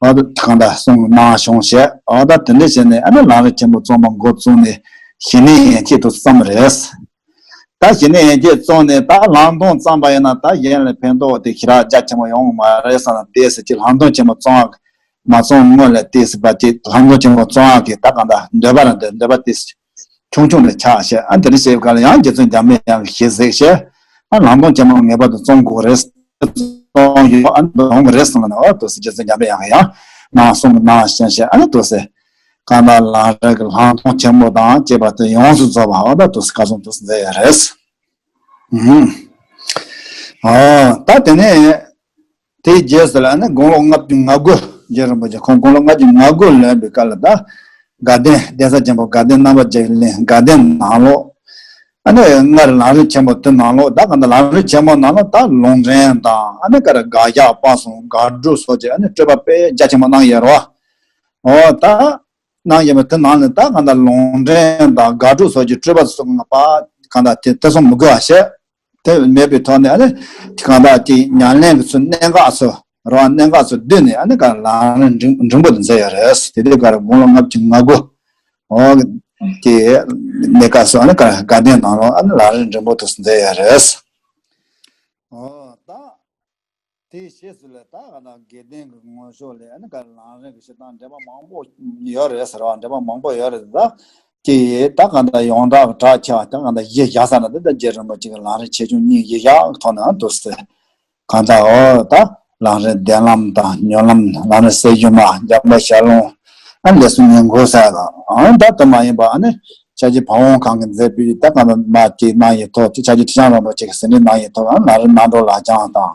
ཨོ་དུ་གང་ལྟར་གསུང་གནང་བྱུང་བྱས། ཨོ་ད་དེ་འདྲ་བྱས་ནས་ཨ་ནི་ལམ་རིམ་ཆེན་མོ་རྩོམ་པ་འགོ་བཙུགས་ནས་གཞི་ནས་ཡན་ཆད་དུ་བརྩམས་རེད། ད་གཞི་ནས་ཡན་ཆད་བརྩམས་ནས་ད་ལམ་སྟོན་བརྩམས་པ་ཡིན་ན་ད་གཞན་ལ་ཕན་ཐོགས་དེ་ཞེ་དྲག་རྒྱ་ཆེན་པོ་ཡོང་གི་མ་རེད་བསམ་ན། དེ་ཟེར་གྱི་ལམ་སྟོན་ཆེན་མོ་བརྩམས་མ་བརྩམས་སྔོན་ལ་དེ་ཟེར་བ་དེ་ལམ་སྟོན་ཆེན་མོ་བརྩམས་ཡག་གི་ད་གང་ལྟར་འདོད་པ་རེད། འདོད་པ་དེ་ཆུང་ཆུང་ནས་ཆགས་བྱས། ཨ་འདི་འདྲ་བྱེད་སྐབས་ལ་ཡང་རྗེ་བཙུན་འཇམ་པའི་དབྱངས་ཀྱིས་ཞེས་གཟིགས་བྱས། ཨ་ལམ་སྟོན་ཆེན་མོ་ངེས་པར་དུ་རྩོམ་དགོས་རེད། རྩོམ་ཡོད། ཨ་འདི་འོང་གི་རེད་གསུངས་ནས། ཨོ་དུ་སེ་རྗེ་བཙུན་འཇམ་པའི་དབྱངས་ཀྱིས་ཡང་ནང་གསུང་གནང་བྱས་བྱས། ཨ་ནི་དུ་སེ་གང་ལྟར་ལམ་རིམ་གྱི་ལམ་སྟོན་ཆེན་མོ་དང་བཅས་པ་དེ་ཡོངས་སུ་རྫོགས་པ། ཨོ་ད་དུ་སེ་ཁ་སང་དུ་སེ་མཛད་ཡོད་རེད། ཨ་ད་དེ་ནས། དེའི་རྗེས་སུ་ལ་ནི་དགུང་ལོ་ལྔ་བཅུ་ང་དགུ། རྗེ་རིན་པོ་ཆེ་ཁོང་དགུང་ལོ་ལྔ་བཅུ་ང་དགུ་ལོན་པའི་སྐབས་ལ་ད་དགའ་ལྡན་གདན་ས་ཆེན་པོ་དགའ་ལྡན་རྣམ་པར་རྒྱལ་བའི་གླིང་དགའ་ལྡན་ནང་ལོགས། ཨ་ནི་སྔར་ལམ་རིམ་ཆེན་མོ་དེ་ནང་ལོགས། ད་གང་ལྟར་ལམ་རིམ་ཆེན་མོ་ནང་ལོགས་ད་ལུང་འདྲེན་དང་ཨ་ནི་ག་རེ་དགག་བཞག་སྤང་གསུམ་དགག་སྒྲུབ་སོགས་ཀྱི་ཨ་ནི་སྤྲོས་པ་དཔེ་རྒྱ་ཆེན་པོ་གནང་ཡོད་རེད་བ། འོ་ད་གནང་ཡོད་པ་དེ་ནང་ནས་ད་གང་ལྟར་ལུང་འདྲེན་དང་དགག་སྒྲུབ་སོགས་ཀྱི་སྤྲོས་པ་སོགས་ལ་པ་གང་ལྟར་དེ་ཐེ་ཚོམ་མི་དགོས་པ་བྱས། དེ་མེད་པའི་ཐོག་ནས་ཨ་ནི་གང་ལྟར་གྱི་ཉམས་ལེན་གྱི་ཚུལ་གནད་འགག་ཚོ་རེད་བ། གནད་འགག་ཚོ་བསྡུས་ནས་ཨ་ནི་ག་ལམ་རིམ་འབྲིང་འབྲིང་པོ་དེ་མཛད་ཡོད་རེད། དེ་དུས་ག་རེ་དགུང་ལོ་ལྔ་བཅུ་ང་དགུ། འོ་དེ་གནས་སྐབས་སུ་ཨ་ནི་ག་དགའ་ལྡན་ནང་ལོགས་ཨ་ནི་ལམ་རིམ་འབྲིང་པོ་དེ་མཛད་ཡོད་རེད། འོ་ད། དེའི་རྗེས་སུ་ལ་ད་ག་ད་དགེ་ལྡན་གྱི་ངོ་ཕྱོགས་ལ་ཨ་ནི་ག་ལམ་རིམ་གྱི་བཤད་སྟངས་འགྲེལ་པ་མང་པོ་ཡོད་རེད་ཟེར་བ། འགྲེལ་པ་མང་པོ་ཡོད་རེད་ད། ཀྱི་ད་ག་ད་ཡོངས་གྲགས་ཀྱི་གྲགས་ཆེ་བ་ད་ག་ད་གཞི་བཞག་ས་ན་ད་ད་རྗེ་རིན་པོ་ཆེ་གི་ལམ་རིམ་ཆེ་ཆུང་གཉིས་གཞི་བཞག་གི་ཐོག་ནས་འདུག་ཟེར། གང་ལྟར་འོ་ད་ལམ་རིམ་བདེན་ལམ་དང་མྱུར་ལམ། ལམ་རིམ་གསེར་ཞུན་མ། འཇམ་དཔལ་ཞལ་ལུང་། ཨ་ནི་ལས་གསུམ་ཉིང་ཁུ་ཟེར་ཡག་དང་། ཨ་ནི་ད་དེ་མ་ཡིན་པ་ཨ་ནི་ཕྱག་རྒྱའི་ཕ་བོང་ཁང་གིས་མཛད་པའི་ད་གང་ལྟར་མ་ཅིག་གནང་ཡོད་ཐོག་ཅིག་ཕྱག་རྒྱའི་ཁྲི་བྱང་རིན་པོ་ཆེ་གིས་ཟིན་བྲིས་གནང་ཡོད་ཐོག་ཨ་ནི་ལམ་རིམ་རྣམ་གྲོལ་ལག་བཅངས་དང་།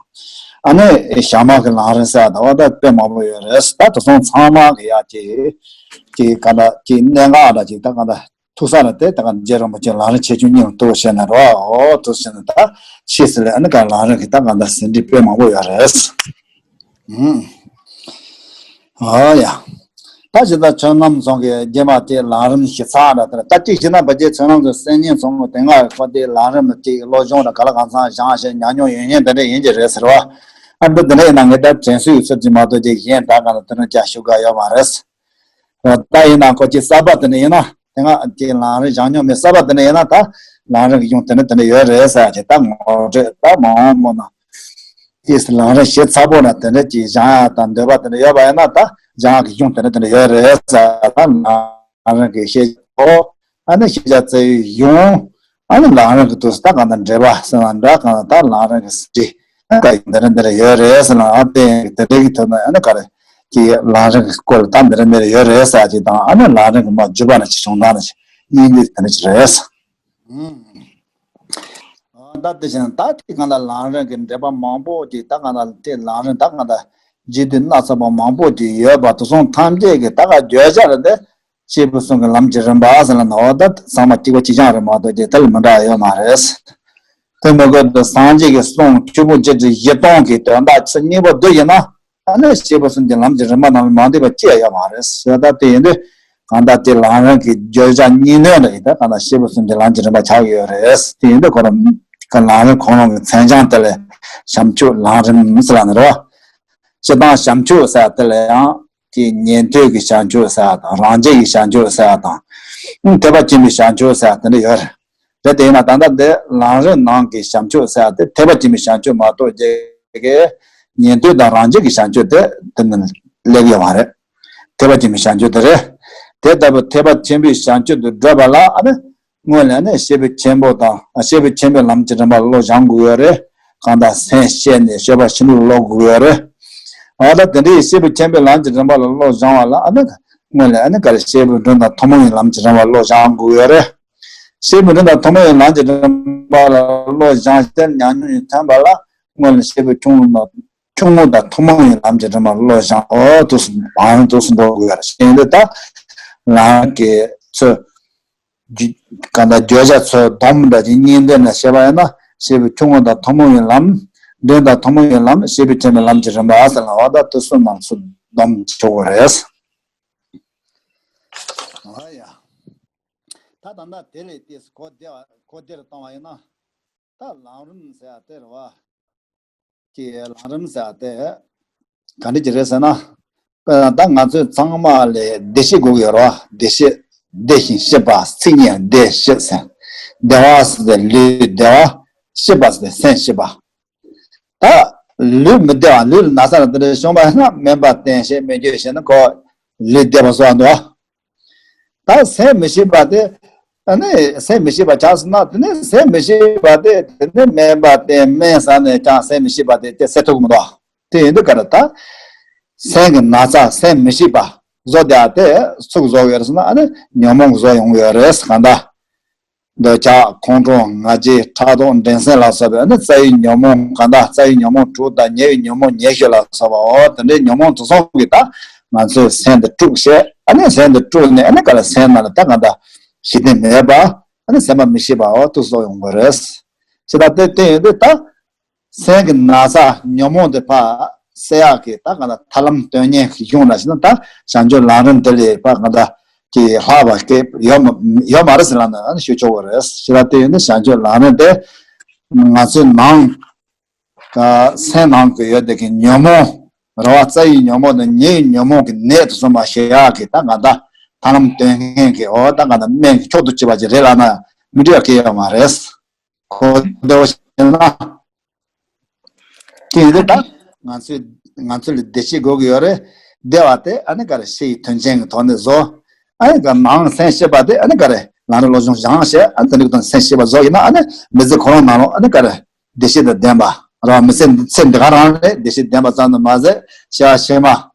ཨ་ནི་ཞྭ་དམར་གྱི་ལམ་རིམ་ཟེར་ཡག་དང་། འོ་ད་དཔེ་མང་པོ་ཡོད་རེད། ད་དེ་ཚོ་ཚང་མ་གི་ཡ་ཅིག་ཅིག་གང་ལྟར་ཅིག་གནད་འགག་འདྲ་ཅིག་ད་གང་ལྟར་ཐུག་ས་ལ་དེ་ད་གང་ལྟར་རྗེ་རིན་པོ་ཆེ་ལམ་རིམ་ཆེ་ཆུང་གཉིས་ལ་གཏུགས་བྱས་ནས་རོ། འོ་འདུག་བྱས་ནས་ད་ཕྱིས་སུ་ལ་ཨ་ནི་ག་ལམ་རིམ་གྱི་ད་གང་ལྟར་ཟིན་བྲིས་དཔེ་མང་པོ་ཡོད་རེད། ཨུམ། ཨོ་ཡ། ད་ཇི་ལྟར་བསོད་ནམས་ཚང་གི་རྗེས་མ་དེ་ལམ་རིམ་གཞི་ཚགས་འདྲ་དེ་ལ་ད་ཅིག་བྱས་ན་ཕལ་ཆེར་བསོད་ནམས་ཚང་སེམས་ཉིད་ཚང་དེ་སྔ་ཁོ་དེ་ལམ་རིམ་ཅིག་སློབ་སྦྱོང་འདྲ་ག་ལ་གང་འཚམ་སྦྱངས་བྱས་ཉམས་མྱོང་ཡོད་མཁན་དེ་འདྲ་ཡིན་གྱི་རེད་ཟེར་བ། ཨ་འདི་དེ་འདྲ་ཡིན་ན་ངས་ད་དྲན་གསོའི་ཚུལ་གྱིས་མ་གཏོགས་ཅིག་གཞན་ད་ག་ལ་དེ་འདྲ་ཅིག་ཞུ་ག་ཡོད་མ་རེད། ད་ཡིན་ན་ཁོ་ཅིག་གསར་པ་དེ་འདྲ་ཡིན་ན་དེ་སྔ་ཅིག་ལམ་རིམ་སྦྱངས་མྱོང་མེད་གསར་པ་དེ་འདྲ་ཡིན་ན་ད་ལམ་རིམ་གྱི་གཞུང་དེ་འདྲ་དེ་འདྲ་ཡོད་རེད་ཟེར་ཅིག་ད་ངོ་སྤྲོད་ད་མང་མོ་ན། དེས་ལམ་རིམ་གཞི་ཚགས་པོ་ན་དེ་འདྲ་ཅིག་སྦྱང་ཡག་དང་འདོད་པ་དེ་འདྲ་ཡོད་པ་ཡིན་ན་ད་སྦྱང་ཡག་གི་གཞུང་དེ་འདྲ་དེ་འདྲ་ཡོད་རེད་ཟེར། ད་ལམ་རིམ་གྱི་ཤེས་བྱ་ཨོ། ཨ་ནི་ཤེས་བྱ་བཙལ་བའི་གཞུང་། ཨ་ནི་ལམ་རིམ་གྱི་དུས་སུ་ད་གང་ལྟར་འགྲེལ་པ་ཟེར་ན་འདྲ་གང་ལྟར་ལམ་རིམ་གྱི་ཟིན་བྲིས་ཨ་ག་ཡི་འདི་འདྲ་འདི་འདྲ་ཡོད་རེད་ཟེར་ན། ཨ་དེ་དེ་འདྲ་གི་ཐོག་ན་ཨ་ནི་ག་རེ་ཀྱི་ལམ་རིམ་གྱི་སྐོར་ལ་ད་འདི་འདྲ་འདི་འདྲ་ཡོད་རེད་ཟེར་ཅིག་དང་། ཨ་ནི་ལམ་རིམ་གྱི་མ་བརྒྱུད་པ་ན་ཅིག་བྱུང་ན་ཅིག་གཉིས་འདི་དེ་འདྲ་ཅིག་རེད། ཨུམ། ད་དེ་བཞིན་ད་དེ་གང་ལྟར་ལམ་རིམ་གྱི་འགྲེལ་པ་མང་པོ་ཅིག་ད་གང་ལྟར་དེ་ལམ་རིམ་ད་གང་ལྟར་རྗེས་ཟློས་སྣ་ཚོགས་པ་མང་པོ་ཅིག་ཡོད་པ་དེ་ཚོ་ཐམས་ཅད་ཀྱི་ད་ག་བརྗོད་བྱ་རེད་དེ། སྐྱེས་བུ་གསུམ་གྱི་ལམ་གྱི་རིམ་པ་ཟེར་ལ་ནོ། ད་ཚང་མ་གཅིག་པ་གཅིག་རྐྱང་རེད་མ་གཏོགས་ཀྱི་དེ་ལ་མི་འདྲ་ཡོད་མ་རེད། དེ་མི་དགོས་དུ་སངས་རྒྱས་ཀྱི་གསུང་བཅུ་པོ་བཅུ་དྲུག་བཞི་སྟོང་གི་དོན་དག་ཚོ་གཉིས་པོ་བསྡུ་ཡིན་ན། ཨ་ནི་སྐྱེས་བུ་གསུམ་གྱི་ལམ་གྱི་རིམ་པ་ནང་ལ་མ་འདུས་པ་ཅི་ཡང་ཡོད་མ་རེད་ཟེར། ད་དེ་ཡིན་དུས་གང་ལྟར་དེ་ལམ་རིམ་གྱི་བརྗོད་བྱ་གཉིས་ལྡན་རེད། ད་གང་ལྟར་སྐྱེས་བུ་གསུམ་གྱི་ལམ་གྱི་རིམ་པ་ཆགས་ཀྱི་ཡོད་རེད། དེ་ཡིན་དུས་ཁོ་རང་གི་ལམ་རིམ་ཁོ་རང་གི་མཚན་བྱང་དེ་ལ་བྱམས་ཆོས་ལམ་རིམ་ཟེར་ལ་ནི་རེད་བ། སྤྱིར་བཏང་བྱམས་ཆོས་ཟེར་དེ་ལ་ཡང་དེ་ཉན་ཐོས་ཀྱི་བྱམས་ཆོས་ཟེར་དང་། རང་རྒྱལ་གྱི་བྱམས་ཆོས་ཟེར་དང་། ཐེག་པ་ཆེན་པོའི་བྱམས་ཆོས་ཟེར་དེ་འདྲ་ཡོད་རེད། དེ་ཡིན་ན་ད་ལྟ་འདི་ལམ་རིམ་ནང་གི་བྱམས་ཆོས་ཟེར་དེ་ཐེག་པ་ཆེན་པོའི་བྱམས་ཆོས་མ་གཏོགས་ཀྱི་ཉན་ཐོས་དང་རང་རྒྱལ་གྱི་བྱམས་ཆོས་དེ་དེ་ནི་སླེབས་ཡོད་མ་རེད། ཐེག་པ་ཆེན་པོའི་བྱམས་ཆོས་དེ་རེད། དེ་ལྟ་བུ་ཐེག་པ་ཆེན་པོའི་བྱམས་ཆོས་དེ་བགྲོད་པ་ལ་ཨ་ནི་སྔོན་ལ་ནི་སྐྱེས་བུ་ཆེན་པོ་དང་སྐྱེས་བུ་ཆེན་པོའི་ལམ་གྱི་རིམ་པ་ལ་བློ་སྦྱང་དགོས་ཡོད་རེད། གང་ལྟར་སེམས་བསྐྱེད་ནས་སྤྱོད་པ་ཤིན་ཏུ་སློབ་དགོས་ཡོད་རེད། ཨ་ད་དེ་འདྲའི་སྐྱེས་བུ་ཆེན་པོའི་ལམ་གྱི་རིམ་པ་ལ་བློ་སྦྱང་བ་ལ་ཨ་ནི་སྔོན་ལ་ཨ་ནི་ག་རེ་སྐྱེས་བུ་འབྲིང་དང་ཐུན་མོང་གི་ལམ་གྱི་རིམ་པ་ལ་བློ་སྦྱང་དགོས་ཡོད་རེད། སྐྱེས་བུ་འབྲིང་དང་ཐུན་མོང་གི་ལམ་གྱི་རིམ་པ་ལ་བློ་སྦྱང་སྟེ་ཉམས་མྱོང་ཐོན་པ་ལ་སྔོན་ལ་སྐྱེས་བུ་ཆུང་ངུ་དང་ཆུང་ངུ་དང་ཐུན་མོང་གི་ལམ་གྱི་རིམ་པ་ལ་བློ་སྦྱང་འོ་དུས་སུ་བང་དུས་སུ་འགྲོ་དགོས་ཡོད་རེད། ཞེས་འདི་ལྟ་ལམ་གྱི་ཚུལ། གང་ལྟར་བརྗོད་བྱ་ཚོ་སྡོམ་འདྲ་ཅིག་གཉིས་འདོན་ནས་བཤད་པ་ཡིན་ན་སྐྱེས་བུ་ཆུང་ངུ་དང་ཐུན་མོང་གི་ལམ། འབྲིང་དང་ཐུན་མོང་གི་ལམ། སྐྱེས་བུ་ཆེན་པོའི་ལམ་གྱི་རིམ་པ་ཟེར་ལ་འོ་ད་དེ་གསུམ་ནང་ཚུད་ སྡོམ་ཆོག་གི་རེད། ཨ་ཡ། ད་ད་ལྟ་དེ་ལས་ཏེས་གོ་བདེ་བ་གོ་བདེ་རུ་བཏང་བ་ཡིན་ན། ད་ལམ་རིམ་ཟེར་ཡ་དེ་རེད་བ། ཀྱི་ལམ་རིམ་ཟེར་ཡ་དེ་ག་འདྲ་ཅིག་རེད་ཟེར་ན། དཔེར་ན་ད་ང་ཚོས་ཚང་མ་ལས་བདེ་གཤེགས་དགོས་ཀྱི་ཡོད་རེད་བ། བདེ་གཤེགས་བདེ་ཞིང་གཤེགས་པ། ཚིག་གཉིས་བདེ་གཤེགས་ཟེར། བདེ་བ་ཟེར་ཏེ་ལུས་བདེ་བ། གཤེགས་པ་ཟེར་ཏེ་སེམས་གཤེགས་པ། ད་ལུས་མི་བདེ་བ་ལུས་ལ་ན་ཚ་ལ་དེ་འདྲ་བྱུང་བ་ཡིན་ན་སྨན་པ་བསྟེན་ཞེས་སྨན་བཅོས་བྱས་ན་ཁོ་ལུས་བདེ་བ་བཟོ་བ་འདུག་ད་སེམས་མི་ཤེས་པ་དེ། ཨ་ནི་སེམས་མི་ཤེས་པ་ཆགས་སོང་ན་དེ་ནི་སེམས་མི་ཤེས་པ་དེ་དེ་ནི་སྨན་པ་བསྟེན་སྨན་ཟ་ནས་ཀྱང་སེམས་མི་ཤེས་པ་དེ་དེ་སེལ་ཐུབ་མི་འདུག་དེ་ཡིན་དུས་ག་རེ་ད། སེམས་ཀྱི་ན་ཚ་སེམས་མི་ཤེས་པ་བཟོ་བསྡད་དེ་ཚུགས་བཟོ་ཡོད་རེད་ཟེར་ན་ཨ་ནི་ཉོན་མོངས་བཟོ་ཡོང་གི་ཡོད་རེད་གང་ལྟར། འདོད་ཆགས་ཁོང་ཁྲོ་ང་རྒྱལ་ཕྲག་དོག་འགྲན་སེམས་ལ་སོགས་པའི་ཨ་ནི་རྩ་བའི་ཉོན་མོངས་གང་ལྟར་རྩ་བའི་ཉོན་མོངས་དྲུག་དང་ཉེ་བའི་ཉོན་མོངས་ཉེ་ཤོས་ལ་སོགས་པའོ། དེ་འདྲའི་ཉོན་མོངས་དེ་ཚོ་གིས་ད་ང་ཚོའི་སེམས་དེ་དཀྲུགས་བྱས། ཨ་ནི་སེམས་དེ་དཀྲུགས་ནས་ཨ་ནི་ག་ལ་སེམས་ནང་ལ་ད་གང་ལྟར་ཞི་བདེ་མེད་པ། ཨ་ནི་སེམས་པ་མི་ཤེས་པའོ་དེ་བཟོ་ཡོང་གི་རེད། ཞེ་ད་དེ་དེ་ཡིན་དུས་ད། སེམས་ཀྱི་ན་ཚ་ཉོན་མོངས་དེ་ཕར་སེལ་ཡག་གི་ད་གང་ལྟར་ཐབས་ལམ་སྟོན་མཁན་གྱི་གཞུང་ལ་ཞེ་ན་ད་བྱང་ཆུབ་ལམ་རིམ་དེ་ལས་ཕར་གང་ལྟར་གྱི་ལྷག་པ་གི་ཡོད་མ་ཡོད་མ་རེད་ཟེར་ལབ་ན་ཨ་ནི་ཞུ་ཆོག་གི་རེད། ཞེ་ད་དེ་ཡིན་དུས་བྱང་ཆུབ་ལམ་རིམ་དེ་ང་ཚོའི་ནང་ག་སེམས་ནང་གི་ཡོད་དེ་གི་ཉོན་མོངས་རེད་བ། རྩ་བའི་ཉོན་མོངས་དང་ཉེ་བའི་ཉོན་མོངས་ཀྱི་ནད་དུ་སོང་བ་ཞེ་ཡག་གི་ད་གང་ལྟར་ཐབས་ལམ་སྟོན་མཁན་གྱི་འོ་ད་གང་ལྟར་སྨན་གྱི་མཆོག་ཏུ་གྱུར་པ་ཅིག་རེད་ལབ་ན་མི་འགྲིག་ཡག་གི་ཡོད་མ་རེད། གོ་བདེ་བོ་ཞིག་ན། དེ་ཡིན་དུས་ད་ང་ཚོས་ང་ཚོ་ལ་བདེ་སྐྱིད་དགོས་ཀྱི་ཡོད་རེད། བདེ་བ་དེ་ཨ་ནི་ག་རེ་ཕྱི་ཡི་དོན་ཆེན་གྱི་ཐོག་ནས་བཟོ། ཨ་ནི་ག་ནང་སེམས་ཤེས་པ་དེ་ཨ་ནི་ག་རེ་ལམ་རིམ་བློ་སྦྱོང་སྦྱངས་བྱས་ཨ་ནི་དེ་འདྲ་གི་ཐོག་ནས་སེམས་ཤེས་པ་བཟོ་ཡིན་ན་ཨ་ནི་མི་ཚེ་ཁོ་རང་ནང་ལོགས་ཨ་ནི་ག་རེ་བདེ་སྐྱིད་དང་ལྡན་པ་རེད་བ། མི་ཚེ་ཚེ་འདི་ག་རང་ལས་བདེ་སྐྱིད་ལྡན་པ་ཙམ་དུ་མ་ཟད་སྐྱེ་བ་ཕྱི་མ།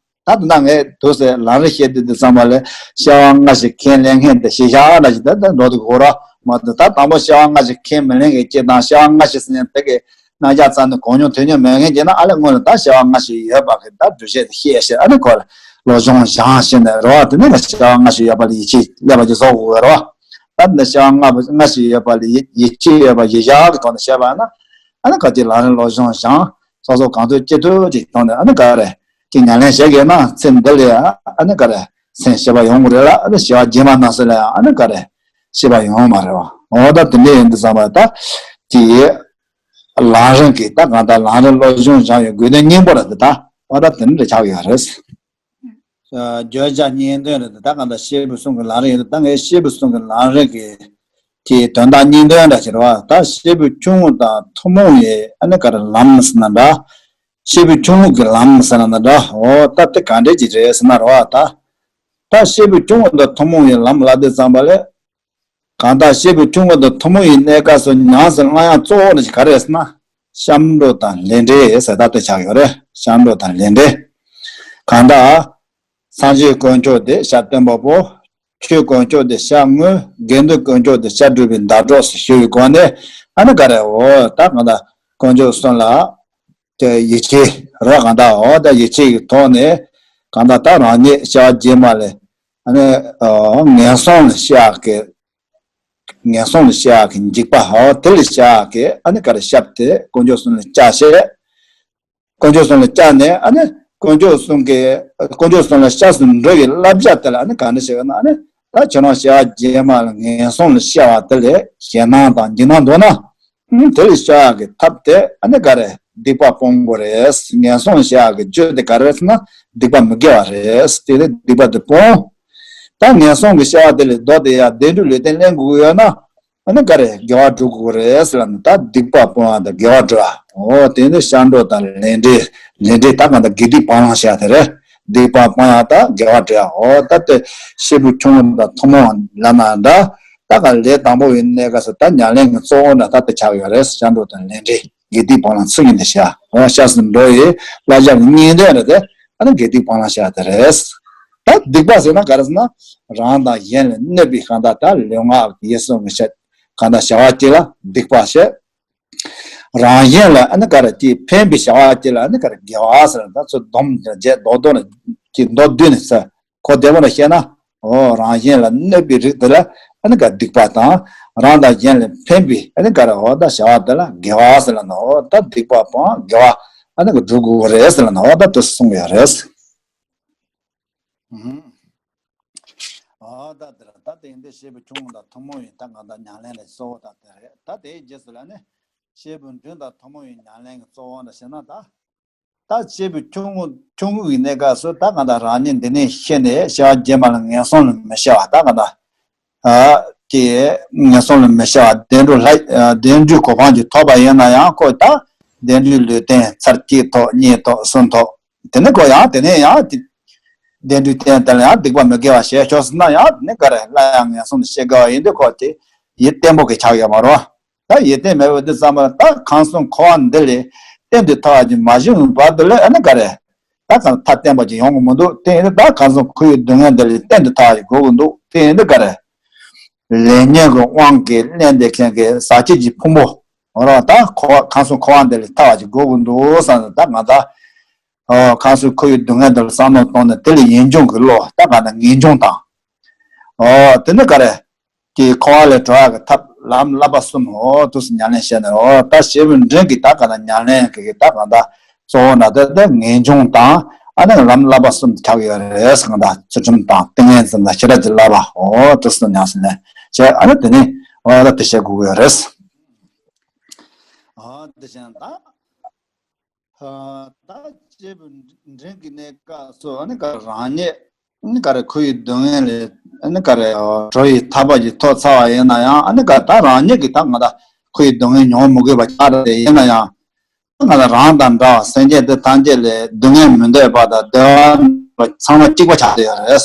ད་དེ་ན་ངས་དུས་ཚོད་ལམ་རིམ་བཤད་དུས་དུས་ཙམ་པ་ལས་སྐྱེ་བ་སྔ་ཕྱི་ཁས་ལེན་མཁན་དེ་ཤེས་བྱ་འདྲ་ཞིག་ད་ད་འགྲོ་དུས་གོ་ར་མ་གཏོགས་ད་དང་པོ་སྐྱེ་བ་སྔ་ཕྱི་ཁས་མི་ལེན་མཁན་སྐྱེ་དང་སྐྱེ་བ་སྔ་ཕྱི་ཟེར་མཁན་དེ་གི་རྣམ་གཞག་རྩ་ནས་གོ་མྱོང་ཐོས་མྱོང་མེད་མཁན་གྱིས་ན་ཨ་ལས་སྔོན་ལ་ད་སྐྱེ་བ་སྔ་ཕྱི་ཡོད་པ་གི་ད་སྒྲུབ་བྱེད་དེ་ཤེས་ཤེས་ཨ་ནི་ཁོ་ལ་བློ་སྦྱོང་སྦྱངས་ཤེས་ནས་རེད་བ། དེ་ནས་ལ་སྐྱེ་བ་སྔ་ཕྱི་ཡོད་པ་ལ་ཡིད་ཆེས་སླེབས་པ་ཅིག་བཟོ་དགོས་རེད་བ། ད་འདི་སྐྱེ་བ་སྔ་སྔ་ཕྱི་ཡོད་པ་ལ་ཡིད་ཡིད་ཆེས་ཡོད་པ་ཡིད་བཞག་གི་ཐོག་ནས་བཤད་པ་ན་ཨ་ནི་ག་ཅིག་ལམ་རིམ་བློ་སྦྱོང་སྦྱངས་སོ་སོ་གང་ཐུབ་ཅི་ཐུབ་ཅིག་ཐོག་ནས་ཨ་ནི་ག་རེ་ཅིག་ཉམས་ལེན་བྱེད་དགོས་ན་ཚེ་འདི་ལ་ཨ་ནི་ག་རེ་སེམས་ཤེས་པ་ཡོང་གི་རེད་ལ་ཨ་ནི་སྐྱེ་བ་རྗེས་མ་ནང་སོ་ལ་ཨ་ནི་ག་རེ་ཤེས་པ་ཡོང་མ་རེད་བ། འོ་ད་དེ་འདྲ་ཡིན་དུས་ཙམ་པ་ད་ཅིག་ལམ་རིམ་གྱི་ད་གང་ལྟར་ལམ་རིམ་བློ་སྦྱོང་སྦྱང་ཡོད་དགོས་དོན་སྙིང་པོ་རེད་འདི་ད་འོ་ད་དེ་འདྲ་ཆགས་ཡོད་རེད། བརྗོད་བྱ་གཉིས་ལྡན་རེད་འདི་ད་གང་ལྟར་སྐྱེས་བུ་གསུམ་གྱི་ལམ་རིམ་ཡིན་འདི་ད་ངས་སྐྱེས་བུ་གསུམ་གྱི་ལམ་རིམ་གྱི་གྱི་དོན་དག་གཉིས་ལྡན་འདྲ་ཞིག་རེད་བ། ད་སྐྱེས་བུ་ཆུང་ངུ་དང་ཐུན་མོང་བའི་ཨ་ནི་ག་རེ་ལམ་ཟེར་ན་འདྲ། སྐྱེས་བུ་ཆུང་ངུ་གི་ལམ་ཟེར་ན་འདྲ། འོ་ད་དེ་ག་འདྲས་ཅིག་རེད་ཟེར་ན་རེད་བ་ད། ད་སྐྱེས་བུ་ཆུང་ངུ་དང་ཐུན་མོང་བའི་ལམ་ལབ་དུས་ཙམ་པ་ལས། གང་ལྟར་སྐྱེས་བུ་ཆུང་ངུ་དང་ཐུན་མོང་བའི་གནས་སྐབས་སུ་ཉམས་སུ་བླང་ཡག་གཙོ་བོ་ནི་ག་རེ་རེད་ཟེར་ན། སྐྱབས་འགྲོ་དང་ལས་འབྲས་ཟེར་ད་ལྟ་ཆགས་ཡོད་རེད། སྐྱབས་འགྲོ་དང་ལས་འབྲས། གང་ལྟར། སངས་རྒྱས་དཀོན་མཆོག་དེ་ཤར་སྟོན་པ་པོ། ཆོས་དཀོན་མཆོག་དེ་ཤར་དངོས། དགེ་འདུན་དཀོན་མཆོག་དེ་ཤར་སྒྲུབ་པའི་ཟླ་གྲོགས་སུ་ཞུ་བའི་སྒོ་ནས་ཨ་ནི་ག་རེ་འོ་ད་གང་ལྟར་དཀོན་མཆོག་གསུམ་ལ། དེ་ཡིད་ཆེས་རོགས་གང་ལྟར་འོ་ད་ཡིད་ཆེས་ཀྱི་ཐོག་ནས་གང་ལྟར་ད་རང་ཉིད་སྐྱེ་བ་རྗེས་མ་ལས་ཨ་ནི་ངན་སོང་ལ་སྐྱེ་ཡག་གི་ངན་སོང་ལ་སྐྱེ་ཡག་གི་འཇིགས་པ་འོ་དེ་ལ་སྐྱེ་ཡག་གི་ཨ་ནི་ག་རེ་ཤབ་དེ་དཀོན་མཆོག་གསུམ་ལ་སྐྱེ་བྱས། དཀོན་མཆོག་གསུམ་ལ་སྐྱེ་ནས་ཨ་ནི་དཀོན་མཆོག་གསུམ་གྱི་དཀོན་མཆོག་གསུམ་ལ་སྐྱབས་སུ་འགྲོ་བའི་བསླབ་བྱ་དེ་ལ་ཨ་ནི་ག་འདྲ་ཞིག་ཡོད་ན་ཨ་ནི་ད་ཁྱོད་རང་སྐྱེ་བ་རྗེས་མ་ལ་ངན་སོང་ལ་སྐྱེ་བ་དེ་ལས་ཞེད་སྣང་དང་འཇིགས་སྣང་འདུག་ན། ཨུམ། དེ་ལས་སྐྱོབ་ཡག་གི་ཐབས་དེ་ཨ་ནི་ག་རེ་སྡིག་པ་སྤོང་དགོས་རེད། ངན་སོང་ལ་སྐྱེ་ཡག་གི་རྒྱུ་དེ་ག་རེ་རེད་ཟེར་ན་སྡིག་པ་མི་དགེ་བ་རེད། དེ་ལས་སྡིག་པ་དེ་སྤོང་། ད་ངན་སོང་གི་སྐྱེ་བ་དེ་ལས་ལྡོག་སྟེ་ཡ་བདེ་འགྲོའི་ལུས་རྟེན་ལེན་དགོས་ཀྱི་ཡོད་ན་ཨ་ནི་ག་རེ་དགེ་བ་སྒྲུབ་དགོས་རེད་ཟེར་ལབ་ན་ད་སྡིག་པ་སྤོང་ཡག་དང་དགེ་བ་སྒྲུབ་ཡག་འོ་དེ་ནི་སྐྱབས་འགྲོ་དང་ལས་འབྲས། ལས་འབྲས་ད་གང་ལྟར་དགེ་སྡིག་སྤང་བླང་བྱ་དེ་རེད། སྡིག་པ་སྤང་ཡག་དང་དགེ་བ་སྒྲུབ་ཡག་འོ་ད་དེ་སྐྱེས་བུ་ཆུང་ངུ་དང་ཐུན་མོང་ལབ་ན་འདྲ། ད་ག་ལས་དང་པོ་ཡིན་གནས་སྐབས་སུ་ད་ཉམས་ལེན་གྱི་གཙོ་བོ་འདྲ་ད་དེ་ཆགས་ཡོད་རེད། སྐྱབས་འགྲོ་དང་ལས་འབྲས་དགེ་སྡིག་སྤང་བླང་ཚུལ་གཉིས་འདི་བྱ། འོ་སྐྱབས་སུ་འགྲོ་ཡི་བསླབ་བྱ་གཉིས་ལྡན་རེད་དེ་ཨ་ནི་དགེ་སྡིག་སྤང་བླང་བྱ་དེ་རེད། ད་སྡིག་པ་ཟེར་ན་ག་རེ་ཟེར་ན་རང་དང་གཞན་ལ་གནོད་པའི་གང་ལྟར་ད་ལུས་ངག་ཡིད་གསུམ་གྱི་ཆ་གང་ལྟར་བྱ་བ་གཅིག་ལ་སྡིག་པ་བྱེད། རང་གཞན་ལ་ཨ་ནི་ག་རེ་ཅིག་ཕན་པའི་བྱ་བ་ཅིག་ལ་ཨ་ནི་ག་རེ་དགེ་བ་ཟེར་ད་ཚོ་སྡོམ་རྗེས་ཟློས་ཟློས་ནས་ཅིག་མདོར་བསྡུས་ནས་ཟེར་གོ་བདེ་པོ་ལ་བཤད་ན། འོ་རང་གཞན་ལ་གནོད་པའི་རིགས་དེ་ལ་ཨ་ནི་ག་སྡིག་པ་དང་། རང་དང་གཞན་ལ་ཕན་པའི་ཨ་ནི་ག་རེ་འོ་ད་བྱ་བ་དེ་ལ་དགེ་བ་ཟེར་ལ་ནོ། འོ་ད་སྡིག་པ་སྤང་དགེ་བ་ཨ་ནི་ག་སྒྲུབ་དགོས་རེད་ཟེར་ལ་ནོ། འོ་ད་དེ་གསུངས་ཡོད་རེད། ཨུ་ཧུམ། ཨ་ད་དེ་ར་ད་དེ་འདི་སྐྱེས་བུ་ཆུང་ངུ་དང་ཐུན་མོང་བའི་ད་ང་ད་ཉམས་ལེན་ལ་གཙོ་བོ་ད་དེ་རེད། ད་དེའི་རྗེས་སུ་ལ་ནི་སྐྱེས་བུ་འབྲིང་དང་ཐུན་མོང་བའི་ཉམས་ལེན་གྱི་གཙོ་བོ་འདྲ་བཤད་ན་ད། ད་སྐྱེས་བུ་ཆུང་ངུ་ཆུང་ངུ་གི་གནས་སྐབས་སུ་ད་གང་ལྟར་རང་ཉིད་འདི་ནས་ཤི་ནས་སྐྱེ་བ་རྗེས་མ་ལ་ངན་སོང་ལ་མི་སྐྱེ་བ། ད་གང་ལྟར་ཨ་ཀྱེ་ངན་སོང་ལ་མི་སྐྱེ་བ་བདེ་འགྲོ་ལྷ་ཨ་བདེ་འགྲོའི་གོ་འཕང་ཅིག་ཐོབ་པ་ཡིན་ན་ཡང་ཁོ་ད་བདེ་འགྲོའི་ལུས་རྟེན་ཚར་གཅིག་ཐོབ་གཉིས་ཐོབ་གསུམ་ཐོབ། དེ་ནས་ཁོ་ཡང་དེ་ནས་ཡང་དེ་བདེ་འགྲོའི་རྟེན་དེ་ལ་ཡང་སྡིག་པ་མི་དགེ་བ་བྱས་ཆོག་ཟེར་ན་ཡང་དེ་ནས་ག་རེ་སླར་ཡང་ངན་སོང་དུ་སྐྱེ་དགོས་པ་ཡིན་དུས་ཁོ་དེ་ཡིད་བརྟན་པོ་གི་ཆགས་ཡོད་མ་རེད། ད་ཡིད་བརྟན་མེད་པ་འདི་ཙམ་པ་ད་ཁམས་གསུམ་འཁོར་བ་འདི་ལས་གཏན་དུ་ཐར་བ་ཅིག་མ་བྱུང་བར་དུ་ལ་ཨ་ནི་ག་རེ། ད་གང་ཐར་བརྟན་པ་ཅིག་ཡོང་གི་མི་འདུག་དེ་ཡིན་དུས་ད་ཁམས་གསུམ་འཁོར་བའི་སྡུག་བསྔལ་འདི་ལས་གཏན་དུ་ཐར་བ་ཅིག་དགོས་ཀྱི་འདུག་དེ་ཡིན་དུས་ག་རེ། ལས་ཉོན་གྱི་དབང་གིས་བརླན་ཏེ་མཁན་གྱི་ཟག་བཅས་ཀྱི་ཕུང་པོ། འོ་ར་ད་འཁོར་བ་ཁམས་གསུམ་འཁོར་བ་འདི་ལས་ཐར་བ་ཅིག་དགོས་ཀྱི་འདུག་བསམ་ནས་ད་ང་ད། ཨོ་ཁམས་གསུམ་འཁོར་བའི་སྡུག་བསྔལ་འདི་ལ་བསམ་བློ་བཏང་ནས་དེ་ལས་ཡིད་འབྱུང་གི་བློ་ད་ག་ན་ངེས་འབྱུང་དང་། ཨོ་དེ་ནི་ག་རེ། ཀྱི་འཁོར་བ་ལས་གྲོལ་ཡག་གི་ཐབས་ལམ་བསླབ་པ་གསུམ་འོ་དུས་སུ་ཉམས་ལེན་བྱས་ནས་འོ་ད་སྐྱེས་བུ་འབྲིང་གི་ད་ག་ན་ཉམས་ལེན་གི་ད་ག་ད་གཙོ་བོ་ན་ད་ད་ངེས་འབྱུང་དང་ཨ་ནི་ལམ་བསླབ་པ་གསུམ་ཆགས་ཡོད་རེད་ཟེར་ག་ད་ཚུལ་ཁྲིམས་དང་ཏིང་ངེ་འཛིན་དང་ཤེས་རབ་ཀྱི་བསླབ་པ་འོ་དུས་སུ་ཉམས་སུ་ལེན་བྱས་ཨ་ནི་དེ་ནི་འོ་ད་དེ་བྱེད་དགོས་ཀྱི་ཡོད་རེད། ཨ་དེ་བཞིན་ད། ད་སྐྱེས་བུ་འབྲིང་གི་གནས་སྐབས་སུ་ཨ་ནི་ག་རང་ཉིད་ཨ་ནི་ག་རེ་འཁོར་བའི་སྡུག་བསྔལ་ལས་ཨ་ནི་ག་རེ་གྲོལ་བའི་ཐབས་པ་ཅིག་ཐོབ་ཚར་བ་ཡིན་ན་ཡང་ཨ་ནི་ག་ད་རང་ཉིད་ཀྱིས་ད་ང་ད་འཁོར་བའི་སྡུག་བསྔལ་མྱོང་མི་དགོས་པ་ཆགས་རེད་ཡིན་ན་ཡང་ང་ད་རང་དང་འདྲ་བ་སེམས་ཅན་དེ་ཐམས་ཅད་ལས་སྡུག་བསྔལ་མི་འདོད་པ་དང་བདེ་བ་ཚང་མ་གཅིག་པ་ཆགས་བསྡད་ཡོད་རེད།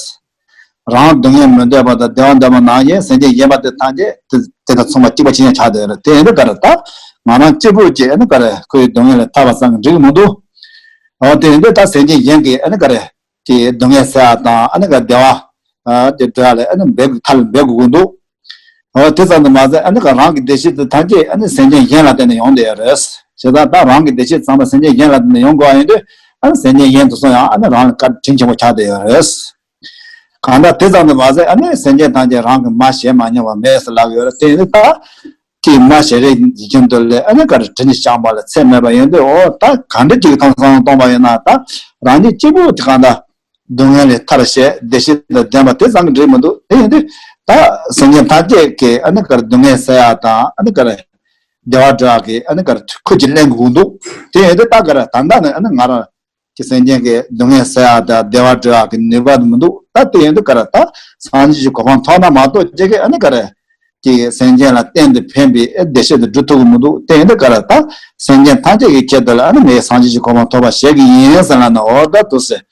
རང་སྡུག་བསྔལ་མི་འདོད་པ་དང་བདེ་བ་འདོད་པ་ནང་བཞིན་སེམས་ཅན་གཞན་པ་དེ་ཐམས་ཅད་དེ་དེ་དང་མཚུངས་པ་གཅིག་པ་ཇི་སྙེད་ཆགས་བསྡད་ཡོད་རེད། དེ་ཡིན་དུས་ག་རེ་ད་ང་རང་གཅིག་པུས་ཀྱིས་ཨ་ནི་ག་རེ་ཁོའི་སྡུག་བསྔལ་ལས་ཐར་བ་བསམ་གྱི་འགྲིག་གི་མི་འདུག་ཨོ་དེ་ཡིན་དུས་ད་སེམས་ཅན་གཞན་གྱིས་ཨ་ནི་ག་རེ་ཀྱི་སྡུག་བསྔལ་སེལ་ཡག་དང་ཨ་ནི་ག་བདེ་བ་དེ་འདྲ་ལ་ཨ་ནི་འབད་དགོས་ཐབས་ལ་འབད་དགོས་ཀྱི་འདུག་ཨོ་དེ་ཙམ་དུ་མ་ཟད་ཨ་ནི་ག་རང་གི་བདེ་སྐྱིད་དེ་ཐམས་ཅད་ཨ་ནི་སེམས་ཅན་གཞན་ལ་བརྟེན་ནས་ཡོང་བསྡད་ཡོད་རེད། བྱས་ཙང་ད་རང་གི་བདེ་སྐྱིད་ཚང་མ་སེམས་ཅན་གཞན་ལ་བརྟེན་ནས་ཡོང་དགོས་པ་ཡིན་དུས་ཨ་ནི་སེམས་ཅན་གཞན་དེ་ཚོ་ཡང་ཨ་ནི་རང་ལ་བཀའ་དྲིན་ཆེན་པོ་ཆགས་བསྡད་ཡོད་རེད། གང་ལྟར་དེ་ཙམ་དུ་མ་ཟད་ཨ་ནི་སེམས་ཅན་ཐམས་ཅད་རང་གི་མ་བྱས་མ་མྱོང་བ་མེད་ཟེར་ལབ་ཡོད་རེད། དེ་ཡིན་དུས་ད་ཀྱི་མ་བྱས་རེད་ཡིན་གྱི་འདུག་ལས་ཨ་ནི་ག་རེ་དྲིན་ཅིག་བསྐྱངས་པ་ལ་ཚད་མེད་པ་ཡིན་དུས་ཨོ་ད་ག་འདྲ་ཅིག་གི་ཐང་སང་གཏོང་པ་ཡིན་ན་ད་རང་ཉིད་གཅིག་པུ་དེ་གང་ལྟར་སྡུག་བསྔལ་ལས་ཐར་བྱས་བདེ་སྐྱིད་དང་ལྡན་པ་དེ་ཙམ་གྱིས་འགྲིག་མི་འདུག་དེ་ཡིན་དུས་ད་སེམས་ཅན་ཐམས་ཅད་ཀྱི་ཨ་ནི་ག་རེ་སྡུག་བསྔལ་སེལ་ཡག་དང་ཨ་ནི་ག་རེ་བདེ་བ་འགྲོ་ཡག་གི་ཨ་ནི་ག་རེ་ཁུར་གྱིས་ལེན་དགོས་འདུག་དེ་ཡིན་དུས་ད་ག་རེ་ད་ལྟ་ནས་ཨ་ནི་ང་རང་ཀྱི་སེམས་ཅན་གྱི་སྡུག་བསྔལ་སེལ་ཡག་དང་བདེ་བ་འགྲོ་ཡག་གི་ནུས་པ་མི་འདུག་ད་དེ་ཡིན་དུས་ག་རེ་ད་སངས་རྒྱས་ཀྱི་གོ་འཕང་ཐོབ་ན་མ་གཏོགས་ཅིག་གི་ཨ་ནི་ག་རེ་ཀྱི་སེམས་ཅན་ལ་གཏན་དུ་ཕན་པའི་བདེ་སྐྱིད་དུ་འགྲོ་ཐུབ་ཀྱི་མི་འདུག་དེ་ཡིན་དུས་ག་རེ་ད་སེམས་ཅན་ཐམས་ཅད་ཀྱི་ཆེད་དུ་ལ་ཨ་ནི་ངས་སངས་རྒྱས་ཀྱི་གོ་འཕང་ཐོབ་པ་བྱེད་ཀྱི་ཡིན་ཟེར་ལབ་ན་འོ་ད་དུ་ཟེར།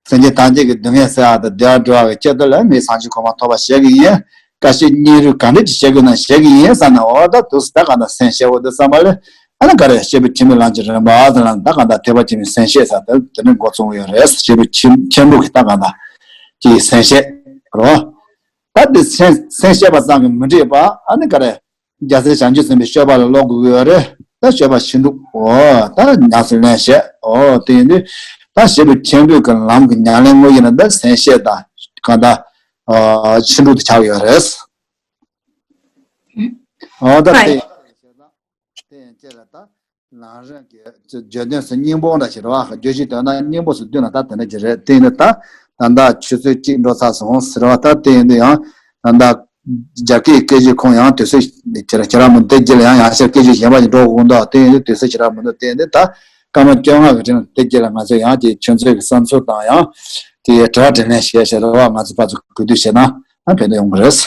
སེམས་ཅན་ཐམས་ཅད་ཀྱི་སྡུག་བསྔལ་སེལ་ཡག་དང་བདེ་བ་འགྲོ་ཡག་གི་ཆེད་དུ་ལ་ངས་སངས་རྒྱས་གོ་འཕང་ཐོབ་པ་བྱེད་ཀྱི་ཡིན། དཀའ་སྤྱད་སྙིང་རུས་ག་འདྲ་ཅིག་བྱེད་དགོས་ན་བྱེད་ཀྱི་ཡིན་ཟེར་ན་འོ་ད་དུ་ཟེར་ད་ག་ད་སེམས་ཤེས་འོ་དུ་བསམ་པ་ལས་ཨ་ནི་ག་རེ་སྐྱེས་བུ་ཆེན་པོའི་ལམ་གྱི་རིམ་པ་ཟེར་ལབ་ན་ད་ག་ད་ཐེག་པ་ཆེན་པོའི་སེམས་བསྐྱེད་ཟེར་ད་དེ་ནི་འགོ་བཙུགས་ཡོད་རེད། སྐྱེས་བུ་ཆེན་ཆེན་པོ་གི་ད་ག་ད་ཀྱི་སེམས་བསྐྱེད་རོ། ད་དེ་སེམས་སེམས་བསྐྱེད་པ་ཙམ་གྱིས་མི་འགྲིག་པ་ཨ་ནི་ག་རེ། རྒྱལ་སྲས་བྱང་ཆུབ་སེམས་དཔའི་སྤྱོད་པ་ལ་སློབ་དགོས་ཀྱི་ཡོད་རེད། ད་སྤྱོད་པ་ཕྱིན་དྲུག་འོ་ད་ཉམས་སུ་ལེན་བྱས་འོ་དེ་ཡིན་དུས་ད་སྐྱེས་བུ་ཆེན་པོའི་གི་ལམ་གྱི་ཉམས་ལེན་དངོས་ཡིན་ན་ད་སེམས་བསྐྱེད་དང་གང་ལྟར་ཕྱིན་དྲུག་ཏུ་ཆགས་ཡོད་རེད། འོ་ད་དེ་དེ་ཡང་ཅེ་ལ་ད་ལམ་རིམ་གྱི་བརྗོད་དོན་སུ་སྙིང་པོ་འདྲ་ཞིག་རེད་བ། བརྗོད་གཞི་དོན་དག་སྙིང་པོ་སུ་བསྡུས་ན་ད་དེ་འདྲ་ཅིག་རེད། དེ་ཡིན་དུས་ད་ད་ལྟ་ཆུ་ཚོད་གཅིག་འགྲོ་ཚར་སོང་ཟེར་བ་ད་དེ་ཡིན་དུས་ཡང་ད་ལྟ་རྒྱ་སྐད་སྐད་ཆའི་ཁོངས་ཡང་དུས་ཚོད་ཁྱེད་རང་ཁྱེད་རང་མི་འདི་རྒྱུད་ལ་ཡང་ཡང་ཤར་སྐད་ཆ་གཞན་པ་ཞིག་འགྲོ་དགོས་འདུག་དེ་ཡིན་དུས་དུས་ཚོད་ཁྱེད་རང་མི་འདུག་དེ་ཡིན་དུས་ད་སྐར་མ་བཅོ་ལྔ་གི་རིང་དེ་རྒྱུད་ལ་ང་ཚོས་ཡང་དེ་ཁྱོད་ཚོའི་གི་བསམ་ཚུལ་དང་ཡང་དེ་དྲི་བ་དྲིས་ལན་བྱས་བྱས་རེད་བ། ང་ཚོ་ཕར་ཚུར་གུས་འདུད་བྱས་ན་ཨ་ཕན་ཐོགས་ཡོང་གི་རེད།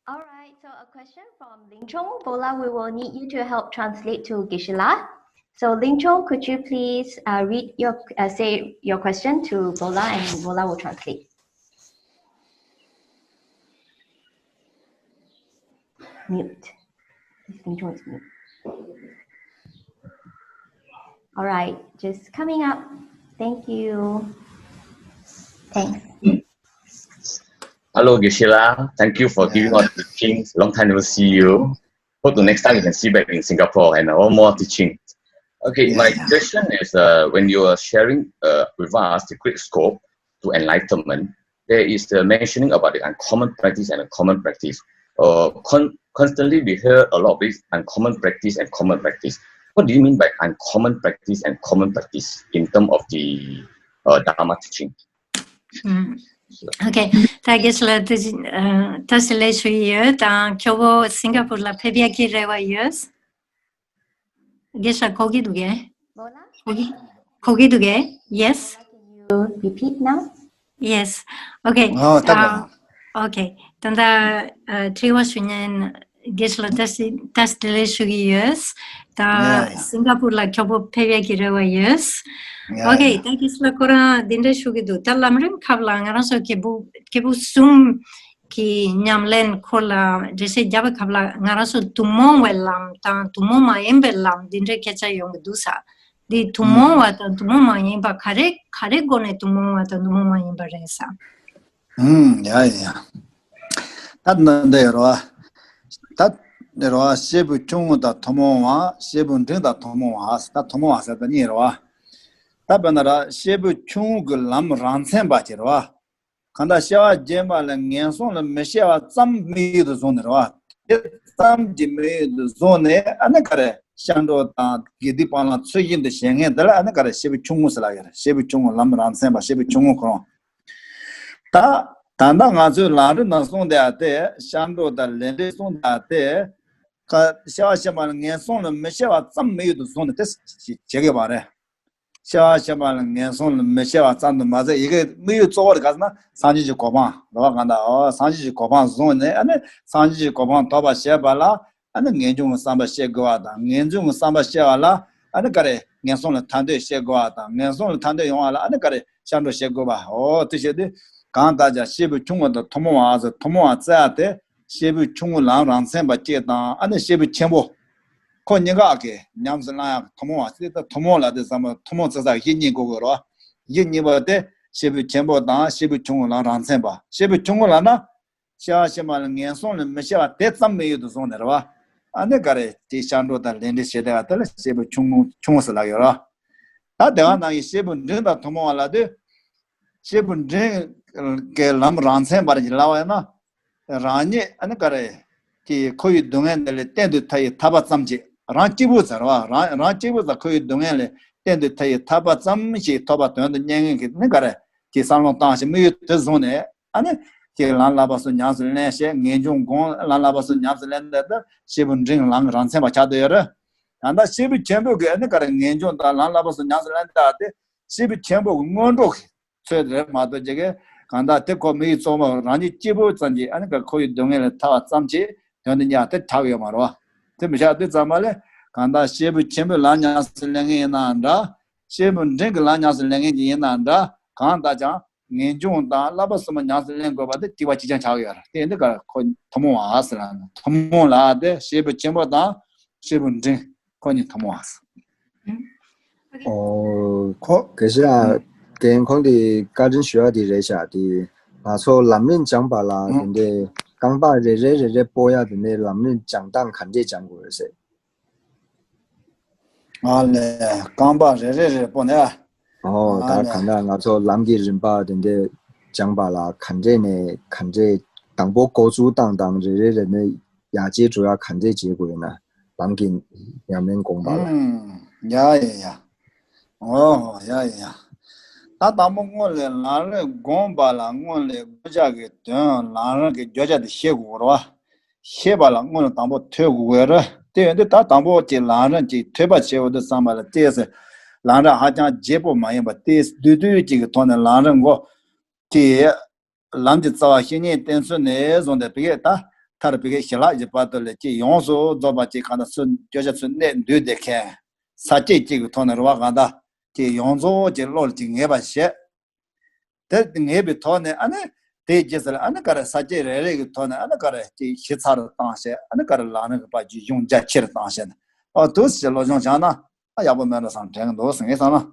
All right, so a question from Ling Chong. Bola, we will need you to help translate to Geshe-la. So, Ling Chong, could you please uh, read your uh, say your question to Bola, and Bola will translate. Mute. Ling Chong is mute. All right, just coming up. Thank you. Thanks. Hello, Geshe-la. Thank you for giving us the teachings. Long time never see you. Hope the next time we can see back in Singapore and uh, more teaching. Okay, my question is uh, when you are sharing uh, with us the great scope to enlightenment, there is the mentioning about the uncommon practice and a common practice. Uh, con- constantly we hear a lot of this uncommon practice and common practice. What do you mean by uncommon practice and common practice in terms of the uh, Dharma teaching? ཨོ་ཁེ། ད་དགེ་བཤེས་ལགས་ད་ལྟ་ཞིག་ལས་ཞུ་ཡི་ཡོད། དང་ཁྱོད་བོ་སིང་ག་པུར་ལ་ཕེབས་ཡག་གི་རེ་བ་ཡོད། དགེ་བཤེས་གོ་གི་འདུག་གས། གོ་གི་གོ་གི་འདུག་གས། Yes. Repeat now. Yes. Okay. ཨོ་ད་ག Okay. ད་ལྟ་དྲི་བ་ཞུ་མཁན་དགེ་བཤེས་ལགས་ད་ལྟ་ཞིག་ལས་ཞུ་གི་ཡོད། ད་སིང་ག་པུར་ལ་ཁྱོད་བོ་ཕེབས་ཡག་གི་རེ་བ་ཡོད། Okay. ད་དགེ་བཤེས་ལགས་ཁོ་རང་འདི་འདྲ་ཞུ་གི་འདུག་ད་ལམ་རིམ་ཁག་ལ་ང་རང་ཚོ་སྐྱེས་བུ་སྐྱེས་བུ་གསུམ་གྱི་ཉམས་ལེན་སྐོར་ལ་འགྲེལ་བཤད་རྒྱབ་པའི་སྐབས་ལ་ང་རང་ཚོ་ཐུན་མོང་བའི་ལམ་དང་ཐུན་མོང་མ་ཡིན་པའི་ལམ་འདི་འདྲའི་སྐད་ཆ་ཡོང་གི་འདུག་ས། འདི་ཐུན་མོང་བ་དང་ཐུན་མོང་མ་ཡིན་པ་ག་རེ་ག་རེ་སྒོ་ནས་ཐུན་མོང་བ་དང་ཐུན་མོང་མ་ཡིན་པ་རེད་ས། ཡ་ཡ། ད་འདི་རོ། ད་འདི་རོ་སྐྱེས་བུ་ཆུང་ངུ་དང་ཐུན་མོང་བ། སྐྱེས་བུ་འབྲིང་དང་ཐུན་མོང་བ། ད་ཐུན་མོང་བ་ཟེར་ད་གཉིས་རོ། ད་དཔེར་ན་ར་སྐྱེས་བུ་ཆུང་ངུ་གི་ལམ་རང་མཚན་པ་ཅིག་རོ། གང་ལྟར་སྐྱེ་བ་རྗེས་མ་ལ་ངན་སོང་ལ་མི་སྐྱེ་བ་ཙམ་དམིགས་ཡུལ་དུ་བཟུང་ནས་རེད་བ། དེ་ཙམ་གྱི་དམིགས་ཡུལ་དུ་བཟུང་ནས་ཨ་ནི་ག་རེ་སྐྱབས་འགྲོ་དང་དགེ་སྡིག་སྤང་བླང་ཚུལ་བཞིན་དུ་བྱེད་མཁན་དེ་ལ་ཨ་ནི་ག་རེ་སྐྱེས་བུ་ཆུང་ངུ་ཟེར་ལབ་ཡོད་རེད། སྐྱེས་བུ་ཆུང་ངུ་ལམ་རང་མཚན་པ་སྐྱེས་བུ་ཆུང་ངུ་ཁོ་རང་། ད་ད་ལྟ་ང་ཚོའི་ལམ་རིམ་ནང་གསུངས་དེ་ཨ་དེ་སྐྱབས་འགྲོ་དང་ལས་འབྲས་གསུངས་དེ་ཨ་དེ་ཀ་སྐྱེ་བ་ཕྱི་མ་ལ་ངན་སོང་ལ་མི་སྐྱེ་བ་ཙམ་དམིགས་ཡུལ་དུ་བཟུང་ནས་དེ་བྱེད་དགོས་པ་རེད། སྐྱེ་བ་ཕྱི་མ་ལ་ངན་སོང་ལ་མི་སྐྱེ་བ་ཙམ་དུ་མ་ཟད་ཡི་གེ་དམིགས་ཡུལ་གཙོ་བོ་རེད་ག་ཟེར་ན་སངས་རྒྱས་ཀྱི་གོ་འཕང་རེད་བ། གང་ལྟར་ཨོ་སངས་རྒྱས་ཀྱི་གོ་འཕང་བཟུང་ནས་ཨ་ནི་སངས་རྒྱས་ཀྱི་གོ་འཕང་ཐོབ་པར་བྱེད་པ་ལ་ཨ་ནི་ངེས་འབྱུང་གི་བསམ་པ་བསྐྱེད་དགོས་པ་དང་ངེས་འབྱུང་གི་བསམ་པ་བསྐྱེད་པ་ལ་ཨ་ནི་ག་རེ་ངན་སོང་ལ་ཐར་འདོད་བསྐྱེད་དགོས་པ་དང་ངན་སོང་ལ་ཐར་འདོད་ཡོང་བ་ལ་ཨ་ནི་ག་རེ་སྐྱབས་འགྲོ་བསྐྱེད་དགོས་པ་ཨོ་དེ་བྱེད་དུས་གང་ལྟར་ཀྱང་སྐྱེས་བུ་ཆུང་ངུ་དང་ཐུན་མོང་བ་ཟེར་ཐུན་མོང་བ་བཙལ་ཏེ་སྐྱེས་བུ་ཆུང་ངུ་ལམ་རང་མཚན་པ་གཅིག་དང་ཨ་ནི་སྐྱེས་བུ་ཆེན་པོ། ཁོ་གཉིས་ཀ་གི་ཉམས་སུ་བླང་ཡག་ཐུན་མོང་བ་ཟེར་ད་ཐུན་མོང་ལ་དེ་ཚང་མ་ཐུན་མོང་ཚིག་གསར་བཞི་གཉིས་དགོས་དགོས་རོ། བཞི་གཉིས་པ་དེ་སྐྱེས་བུ་ཆེན་པོ་དང་སྐྱེས་བུ་ཆུང་ངུ་ལམ་རང་མཚན་པ། སྐྱེས་བུ་ཆུང་ངུ་ལབ་ན། སྐྱེ་བ་ཕྱི་མ་ལ་ངན་སོང་ལ་མི་སྐྱེ་བ་དེ་ཙམ་དམིགས་ཡུལ་དུ་བཟུང་ནས་རེད་བ། ཨ་ནི་ག་རེ་དེ་སྐྱབས་འགྲོ་དང་ལས་འབྲས་བྱེད་བསྡད་པ་དེ་ལ་སྐྱེས་བུ་ཆུང་ངུ་ཆུང་ངུ་ཟེར་ལབ་ཡོད་རོ། ད་དེ་བ་ནང་གི་སྐྱེས་བུ་འབྲིང་དང་ཐུན་མོང་བ་ལབ་དུས། སྐྱེས་བུ་འབྲིང་གི་ལམ་རང་མཚན་པར་གྱི་ལབ་པ་ཡིན་ན། རང་ཉིད་ཨ་ནི་ག་རེ། ཀྱི་འཁོར་བའི་སྡུག་བསྔལ་འདི་ལས་གཏན་དུ་ཐར་ཡི་ཐར་པ་ཙམ་གྱིས་རང་གཅིག་པུ་ཟེར་བ་རང་རང་གཅིག་པུ་ཟེར་འཁོར་བའི་སྡུག་བསྔལ་ལས་གཏན་དུ་ཐར་ཡི་ཐར་པ་ཙམ་ཞིག་ཐོབ་པ་དོན་དུ་གཉེར་མཁན་གྱི་ནི་ག་རེ་ཀྱི་བསམ་བློ་བཏང་ཞིང་དམིགས་ཡུལ་དེ་བཟུང་ནས་ཨ་ནི་ཀྱི་ལམ་བསླབ་པ་སོགས་ཉམས་སུ་ལེན་བྱས་ངེས་འབྱུང་སྒོམ་ལམ་བསླབ་པ་སོགས་ཉམས་སུ་ལེན་ད་ལྟ་སྐྱེས་བུ་འབྲིང་ལམ་རང་མཚན་པ་ཆགས་བསྡད་ཡོད་རེད། ད་ལྟ་སྐྱེས་བུ་ཆེན་པོ་གི་ཨ་ནི་ག་རེ་ངེས་འབྱུང་དང་ལམ་བསླབ་པ་སོགས་ཉམས་སུ་ལེན་ད་དེ་སྐྱེས་བུ་ཆེན་པོ་གི་སྔོན་འགྲོ་གི་ཚོད་རེད་མ་གཏོགས་ཅིག་གི་གང་ལྟར་དེ་ཁོ་མི་ཡི་གཙོ་བོ་རང་ཉིད་སྐྱིད་པོ་ཙམ་གྱིས་ཨ་ནི་ཀ་ཁོ་ཡི་སྡུག་བསྔལ་ལས་ཐར་བ་ཙམ་གྱིས་དོན་དུ་གཉེར་དེ་ཆགས་ཡོད་མ་རེད་བ། དེ་མི་ཆགས་དུས་ཙམ་པ་ལས་གང་ལྟར་སྐྱེས་བུ་ཆེན་པོའི་ལམ་ཉམས་སུ་ལེན་མཁན་ཡིན་ན་འདྲ། སྐྱེས་བུ་འབྲིང་གི་ལམ་ཉམས་སུ་ལེན་མཁན་ཅིག་ཡིན་ན་འདྲ། གང་ལྟར་ཀྱང་ངེས་འབྱུང་དང་བསླབ་པ་གསུམ་པོ་ཉམས་སུ་ལེན་དགོས་པ་དེ་གཅིག་པ་གཅིག་རྐྱང་ཆགས་ཡོད་རེད། དེ་ཡིན་དུས་ཀ་ཁོ་ཐུན་མོང་བ་ཟེར་ལ་ཐུན་མོང་ལ་དེ་སྐྱེས་བུ་ཆེན་པོ་དང་སྐྱེས་བུ་འབྲིང་ཁོ་གཉིས་ཐུན་མོང་བ་ཟེར། ཨོ། ཁོ་དགེ་བཤེས་ལགས་རྒན་ཁོང་གིས་བཀའ་དྲིན་ཞུ་ཡ་དེ་རེད་ཤག་དེ་ང་ཚོ་ལམ་རིམ་སྦྱངས་པ་ལ་དེ་འདྲའི་རྐང་པ་རེ་རེ་རེ་རེ་སྤོ་ཡ་དེ་འདྲའི་ལམ་རིམ་སྦྱང་སྟངས་ག་འདྲས་སྦྱང་དགོས་རེད་ཟེར། ཨ་ལས་རྐང་པ་རེ་རེ་རེ་སྤོ་ནས། ཨོ་ད་གང་ལྟར་ང་ཚོ་ལམ་གྱི་རིམ་པ་དེ་འདྲའི་སྦྱངས་པ་ལ་ག་འདྲས་ནས་ག་འདྲས་དང་པོ་འགོ་འཛུགས་སྟངས་དང་རེ་རེ་རེ་ནས་ཡར་རྒྱས་འགྲོ་ཡ་ག་འདྲས་བྱེད་དགོས་ཡོད་ན། ལམ་གྱི་ཉམས་ལེན་དགོངས་པ་ལ། ཡ་ཡ་ཡ། ཨོ་ཡ་ཡ་ཡ། ད་དང་པོ་སྔོན་ལ་ལམ་རིམ་དགོངས་པ་ལ་སྔོན་ལ་བསྒོ་བྱ་གི་དོན་ལམ་རིམ་གྱི་བརྗོད་བྱ་དེ་ཤེས་དགོས་རེད་བ། ཤེས་པ་ལ་སྔོན་ལ་དང་པོ་ཐོས་དགོས་རེད། དེ་ཡོད་དུས་ད་དང་པོ་ཀྱི་ལམ་རིམ་གྱི་ཐོས་པ་བྱེད་འོས་དུས་ཙམ་པ་ལ་ཏོག་ཙམ་ལམ་རིམ་ཧ་ཅང་རྒྱས་པོ་མ་ཡིན་པ་ཏོག་ཙམ་བསྡུས་བསྡུས་ཅིག་གི་ཐོག་ནས་ལམ་རིམ་འགོ་དེ། ལམ་གྱི་རྩ་བ་བཤེས་གཉེན་བསྟེན་ཚུལ་ནས་བཟུང་སྟེ་བི་གེ་ད་མཐར་བི་གེ་ཞི་ལྷག་གི་བར་དུ་ལས་ཀྱི་ཡོངས་སུ་རྫོགས་པ་ཅིག་གང་ལྟར་ཚུལ་བརྗོད་བྱ་ཚུལ་གནད་བསྡུས་ཏེ་མཁན་ས་བཅད་གཅིག་གི་ཐོག་ནས་རེད་བ། གང་ལྟར་ཀྱི་ཡོངས་རྫོགས་ཀྱི་བློ་ལ་ཅིག་ངེས་པར་བྱེད། དེ་ངེས་པའི་ཐོག་ནས་ཨ་ནི་དེའི་རྗེས་སུ་ཨ་ནི་ག་རེ་ས་བཅད་རེ་རེ་གི་ཐོག་ནས་ཨ་ནི་ག་རེ་ཅིག་ཞིབ་ཚགས་རུ་བཏང་བྱས་ཨ་ནི་ག་རེ་ལམ་རིམ་གྱི་བར་གྱི་གཞུང་རྒྱ་ཆེ་རུ་བཏང་བྱས་ནས་ཨ་དུས་ཀྱི་སློབ་སྦྱོང་བྱས་ན་ཨ་ཡག་པོ་མེད་འགྲོ་བསམ་དྲན་གི་འདུག་ཟེར་ངས་བསམ་ན།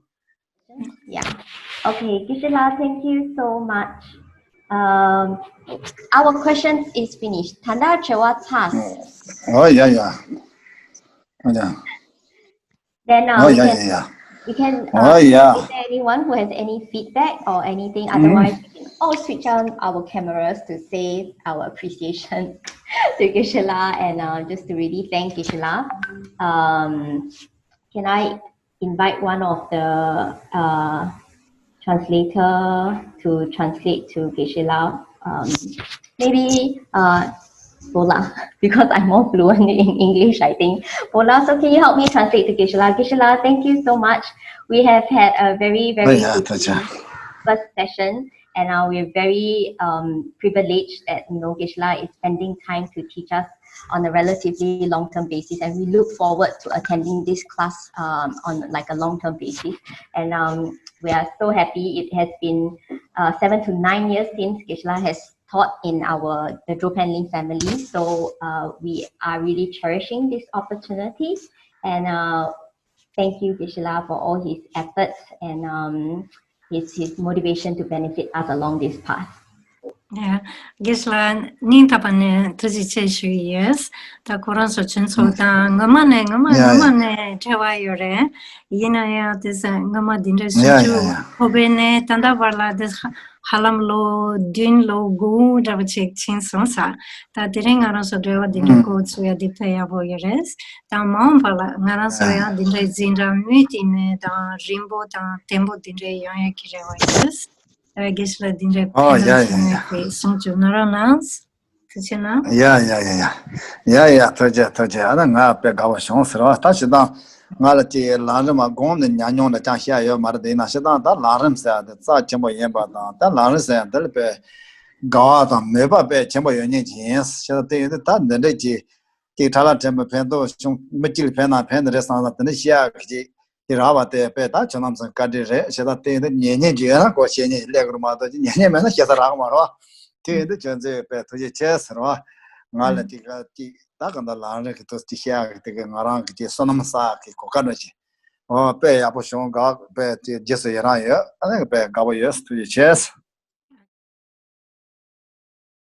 Yeah. Okay, Geshe-la, thank you so much. Um, our questions is finished. ད་ལྟ་དྲི་བ་ཚར། ཨོ་ཡ་ཡ། ཨོ་ཡ། Then uh, ཨོ་we ཡ་can ཡ་ཡ། we can. ཨོ་Uh, ཡ། is there anyone who has any feedback or anything? Otherwise, we can all switch on our cameras to say our appreciation to Geshe-la and uh, just to really thank Geshe-la. Um, Can I invite one of the uh, translator to translate to Geshe-la? Um, maybe uh, Bola, because I'm more fluent in English, I think. Bola, so can you help me translate to Geshe-la? Geshe-la, thank you so much. We have had a very, very first session, and uh, we're very um, privileged that you know Geshe-la is spending time to teach us on a relatively long-term basis, and we look forward to attending this class um, on like a long-term basis. And um, we are so happy. It has been uh, seven to nine years since Geshe-la has taught in our the Dro Pan Ling family. So uh, we are really cherishing this opportunity, and uh, thank you, Geshe-la, for all his efforts and um, his his motivation to benefit us along this path. Yeah. Geshe-la སྙིང་ཐག་པ་ནས་ཐུགས་རྗེ་ཆེ་ཞུ་ཡི་ཡོད། ད་ཁོ་རང་ཚོ་ཁྱོད་ཚོ་དང་སྔོན་མ་ནས་སྔོན་མ་སྔོན་མ་ནས་འབྲེལ་བ་ཡོད་རེད། ཡིན་ན་ཡང་དེ་སྔོན་མ་འདི་འདྲའི་སུམ་ཅུ་ཧོ་པེ་ནས་ད་ལྟ་བར་ལ་དེ་ཧ་ལམ་ལོ་བདུན་ལོ་དགུ་འདྲ་པོ་ཅིག་ཕྱིན་སོང་ས། ད་དེ་རིང་ང་རང་ཚོ་འབྲེལ་བ་འདི་འདྲའི་འགོ་ཚུགས་ཡ་འདི་དཔེ་ཡག་པོ་ཡོད་རེད། ད་མ་འོངས་པ་ལ་ང་རང་ཚོ་ཡང་འདི་འདྲའི་འཛིན་གྲྭ་མུ་མཐུད་ནས་དང་རིང་པོ་དང་བརྟན་པོ་འདི་འདྲའི་ཡོང་ཡ་གི་རེ་བ་ཡོད། རྒྱལ་སྲས་ལ་འདི་འདྲའི་ཨོ་ཕན་ཡ་ཐོགས་ཡ་བྱུང་ཡ་ཡོད་པའི་གསུང་ཆོས་ནོར་རང་གནང་། ཐུགས་རྗེ་གནང་། ཡ་ཡ་ཡ་ཡ་ཡ་ཡ་ཐུགས་རྗེ་ཐུགས་རྗེ། ཨ་ན་ང་དཔེ་དགའ་བ་བྱུང་ཟེར་བ་ད་ཞེ་དང་ང་ལ་ཅིག་ལམ་རིམ་མ་གོང་ནས་ཉམས་མྱོང་ལ་ཅང་བཤད་ཡོད་མ་རེད། དེ་ཡིན་ན་ཞེ་དང་ད་ལམ་རིམ་ཟེར་ཡ་དེ་རྩ་ཆེན་པོ་ཡིན་པ་དང་ད་ལམ་རིམ་ཟེར་ཡ་འདི་ལ་དཔེ་དགའ་བ་དང་མོས་པ་དཔེ་ཆེན་པོ་ཡོད་ཉེན་ཅིག་ཡིན། ཞེ་དང་དེ་ཡིན་དུས་ད་འདི་འདྲས་ཀྱི་ཅིག་ཁྲ་ལ་དྲན་པ་ཕན་ཐོགས་བྱུང་མི་གཅིག་ལ་ཕན་ན་ཕན་ནི་རེད་བསམ་ན་དེ་འདྲ་བཤད་ཡ་གི་ཅིག་དེ་རག་པ་དེ་དཔེ་ད་ཁྱོད་རྣམ་ཚོ་བཀའ་དྲིན་རེད། ཞེ་ད་དེ་ཡིན་དུས་ཉན་ཉན་རྒྱུ་ཡོད་ན་གོ་བཤད་ཉན་ལས་དགོས་མ་གཏོགས་ཅི་ཉན་ཉན་མེད་ན་བཤད་ས་རག་མ་རོ། དེ་ཡིན་དུས་ཁྱོད་ཚོས་དཔེ་ཐུགས་རྗེ་ཆེ་ཟེར་བ། ང་ལ་ཅིག་ཅིག་ད་ག་འདྲ་ལམ་རིམ་གི་དུས་ཅིག་བཤད་ཡག་གི་དེ་གི་ང་རང་གི་ཅིག་བསོད་ནམས་བསགས་གི་གོ་སྐབས་འདྲ་ཅིག་ཨོ་དཔེ་ཡག་པོ་བྱུང་། དགའ་དཔེ་ཅིག་རྗེས་སུ་ཡི་རང་ཡོད། ཨ་ནི་དཔེ་དགའ་པོ་ཡོད། ཐུགས་རྗེ་ཆེ།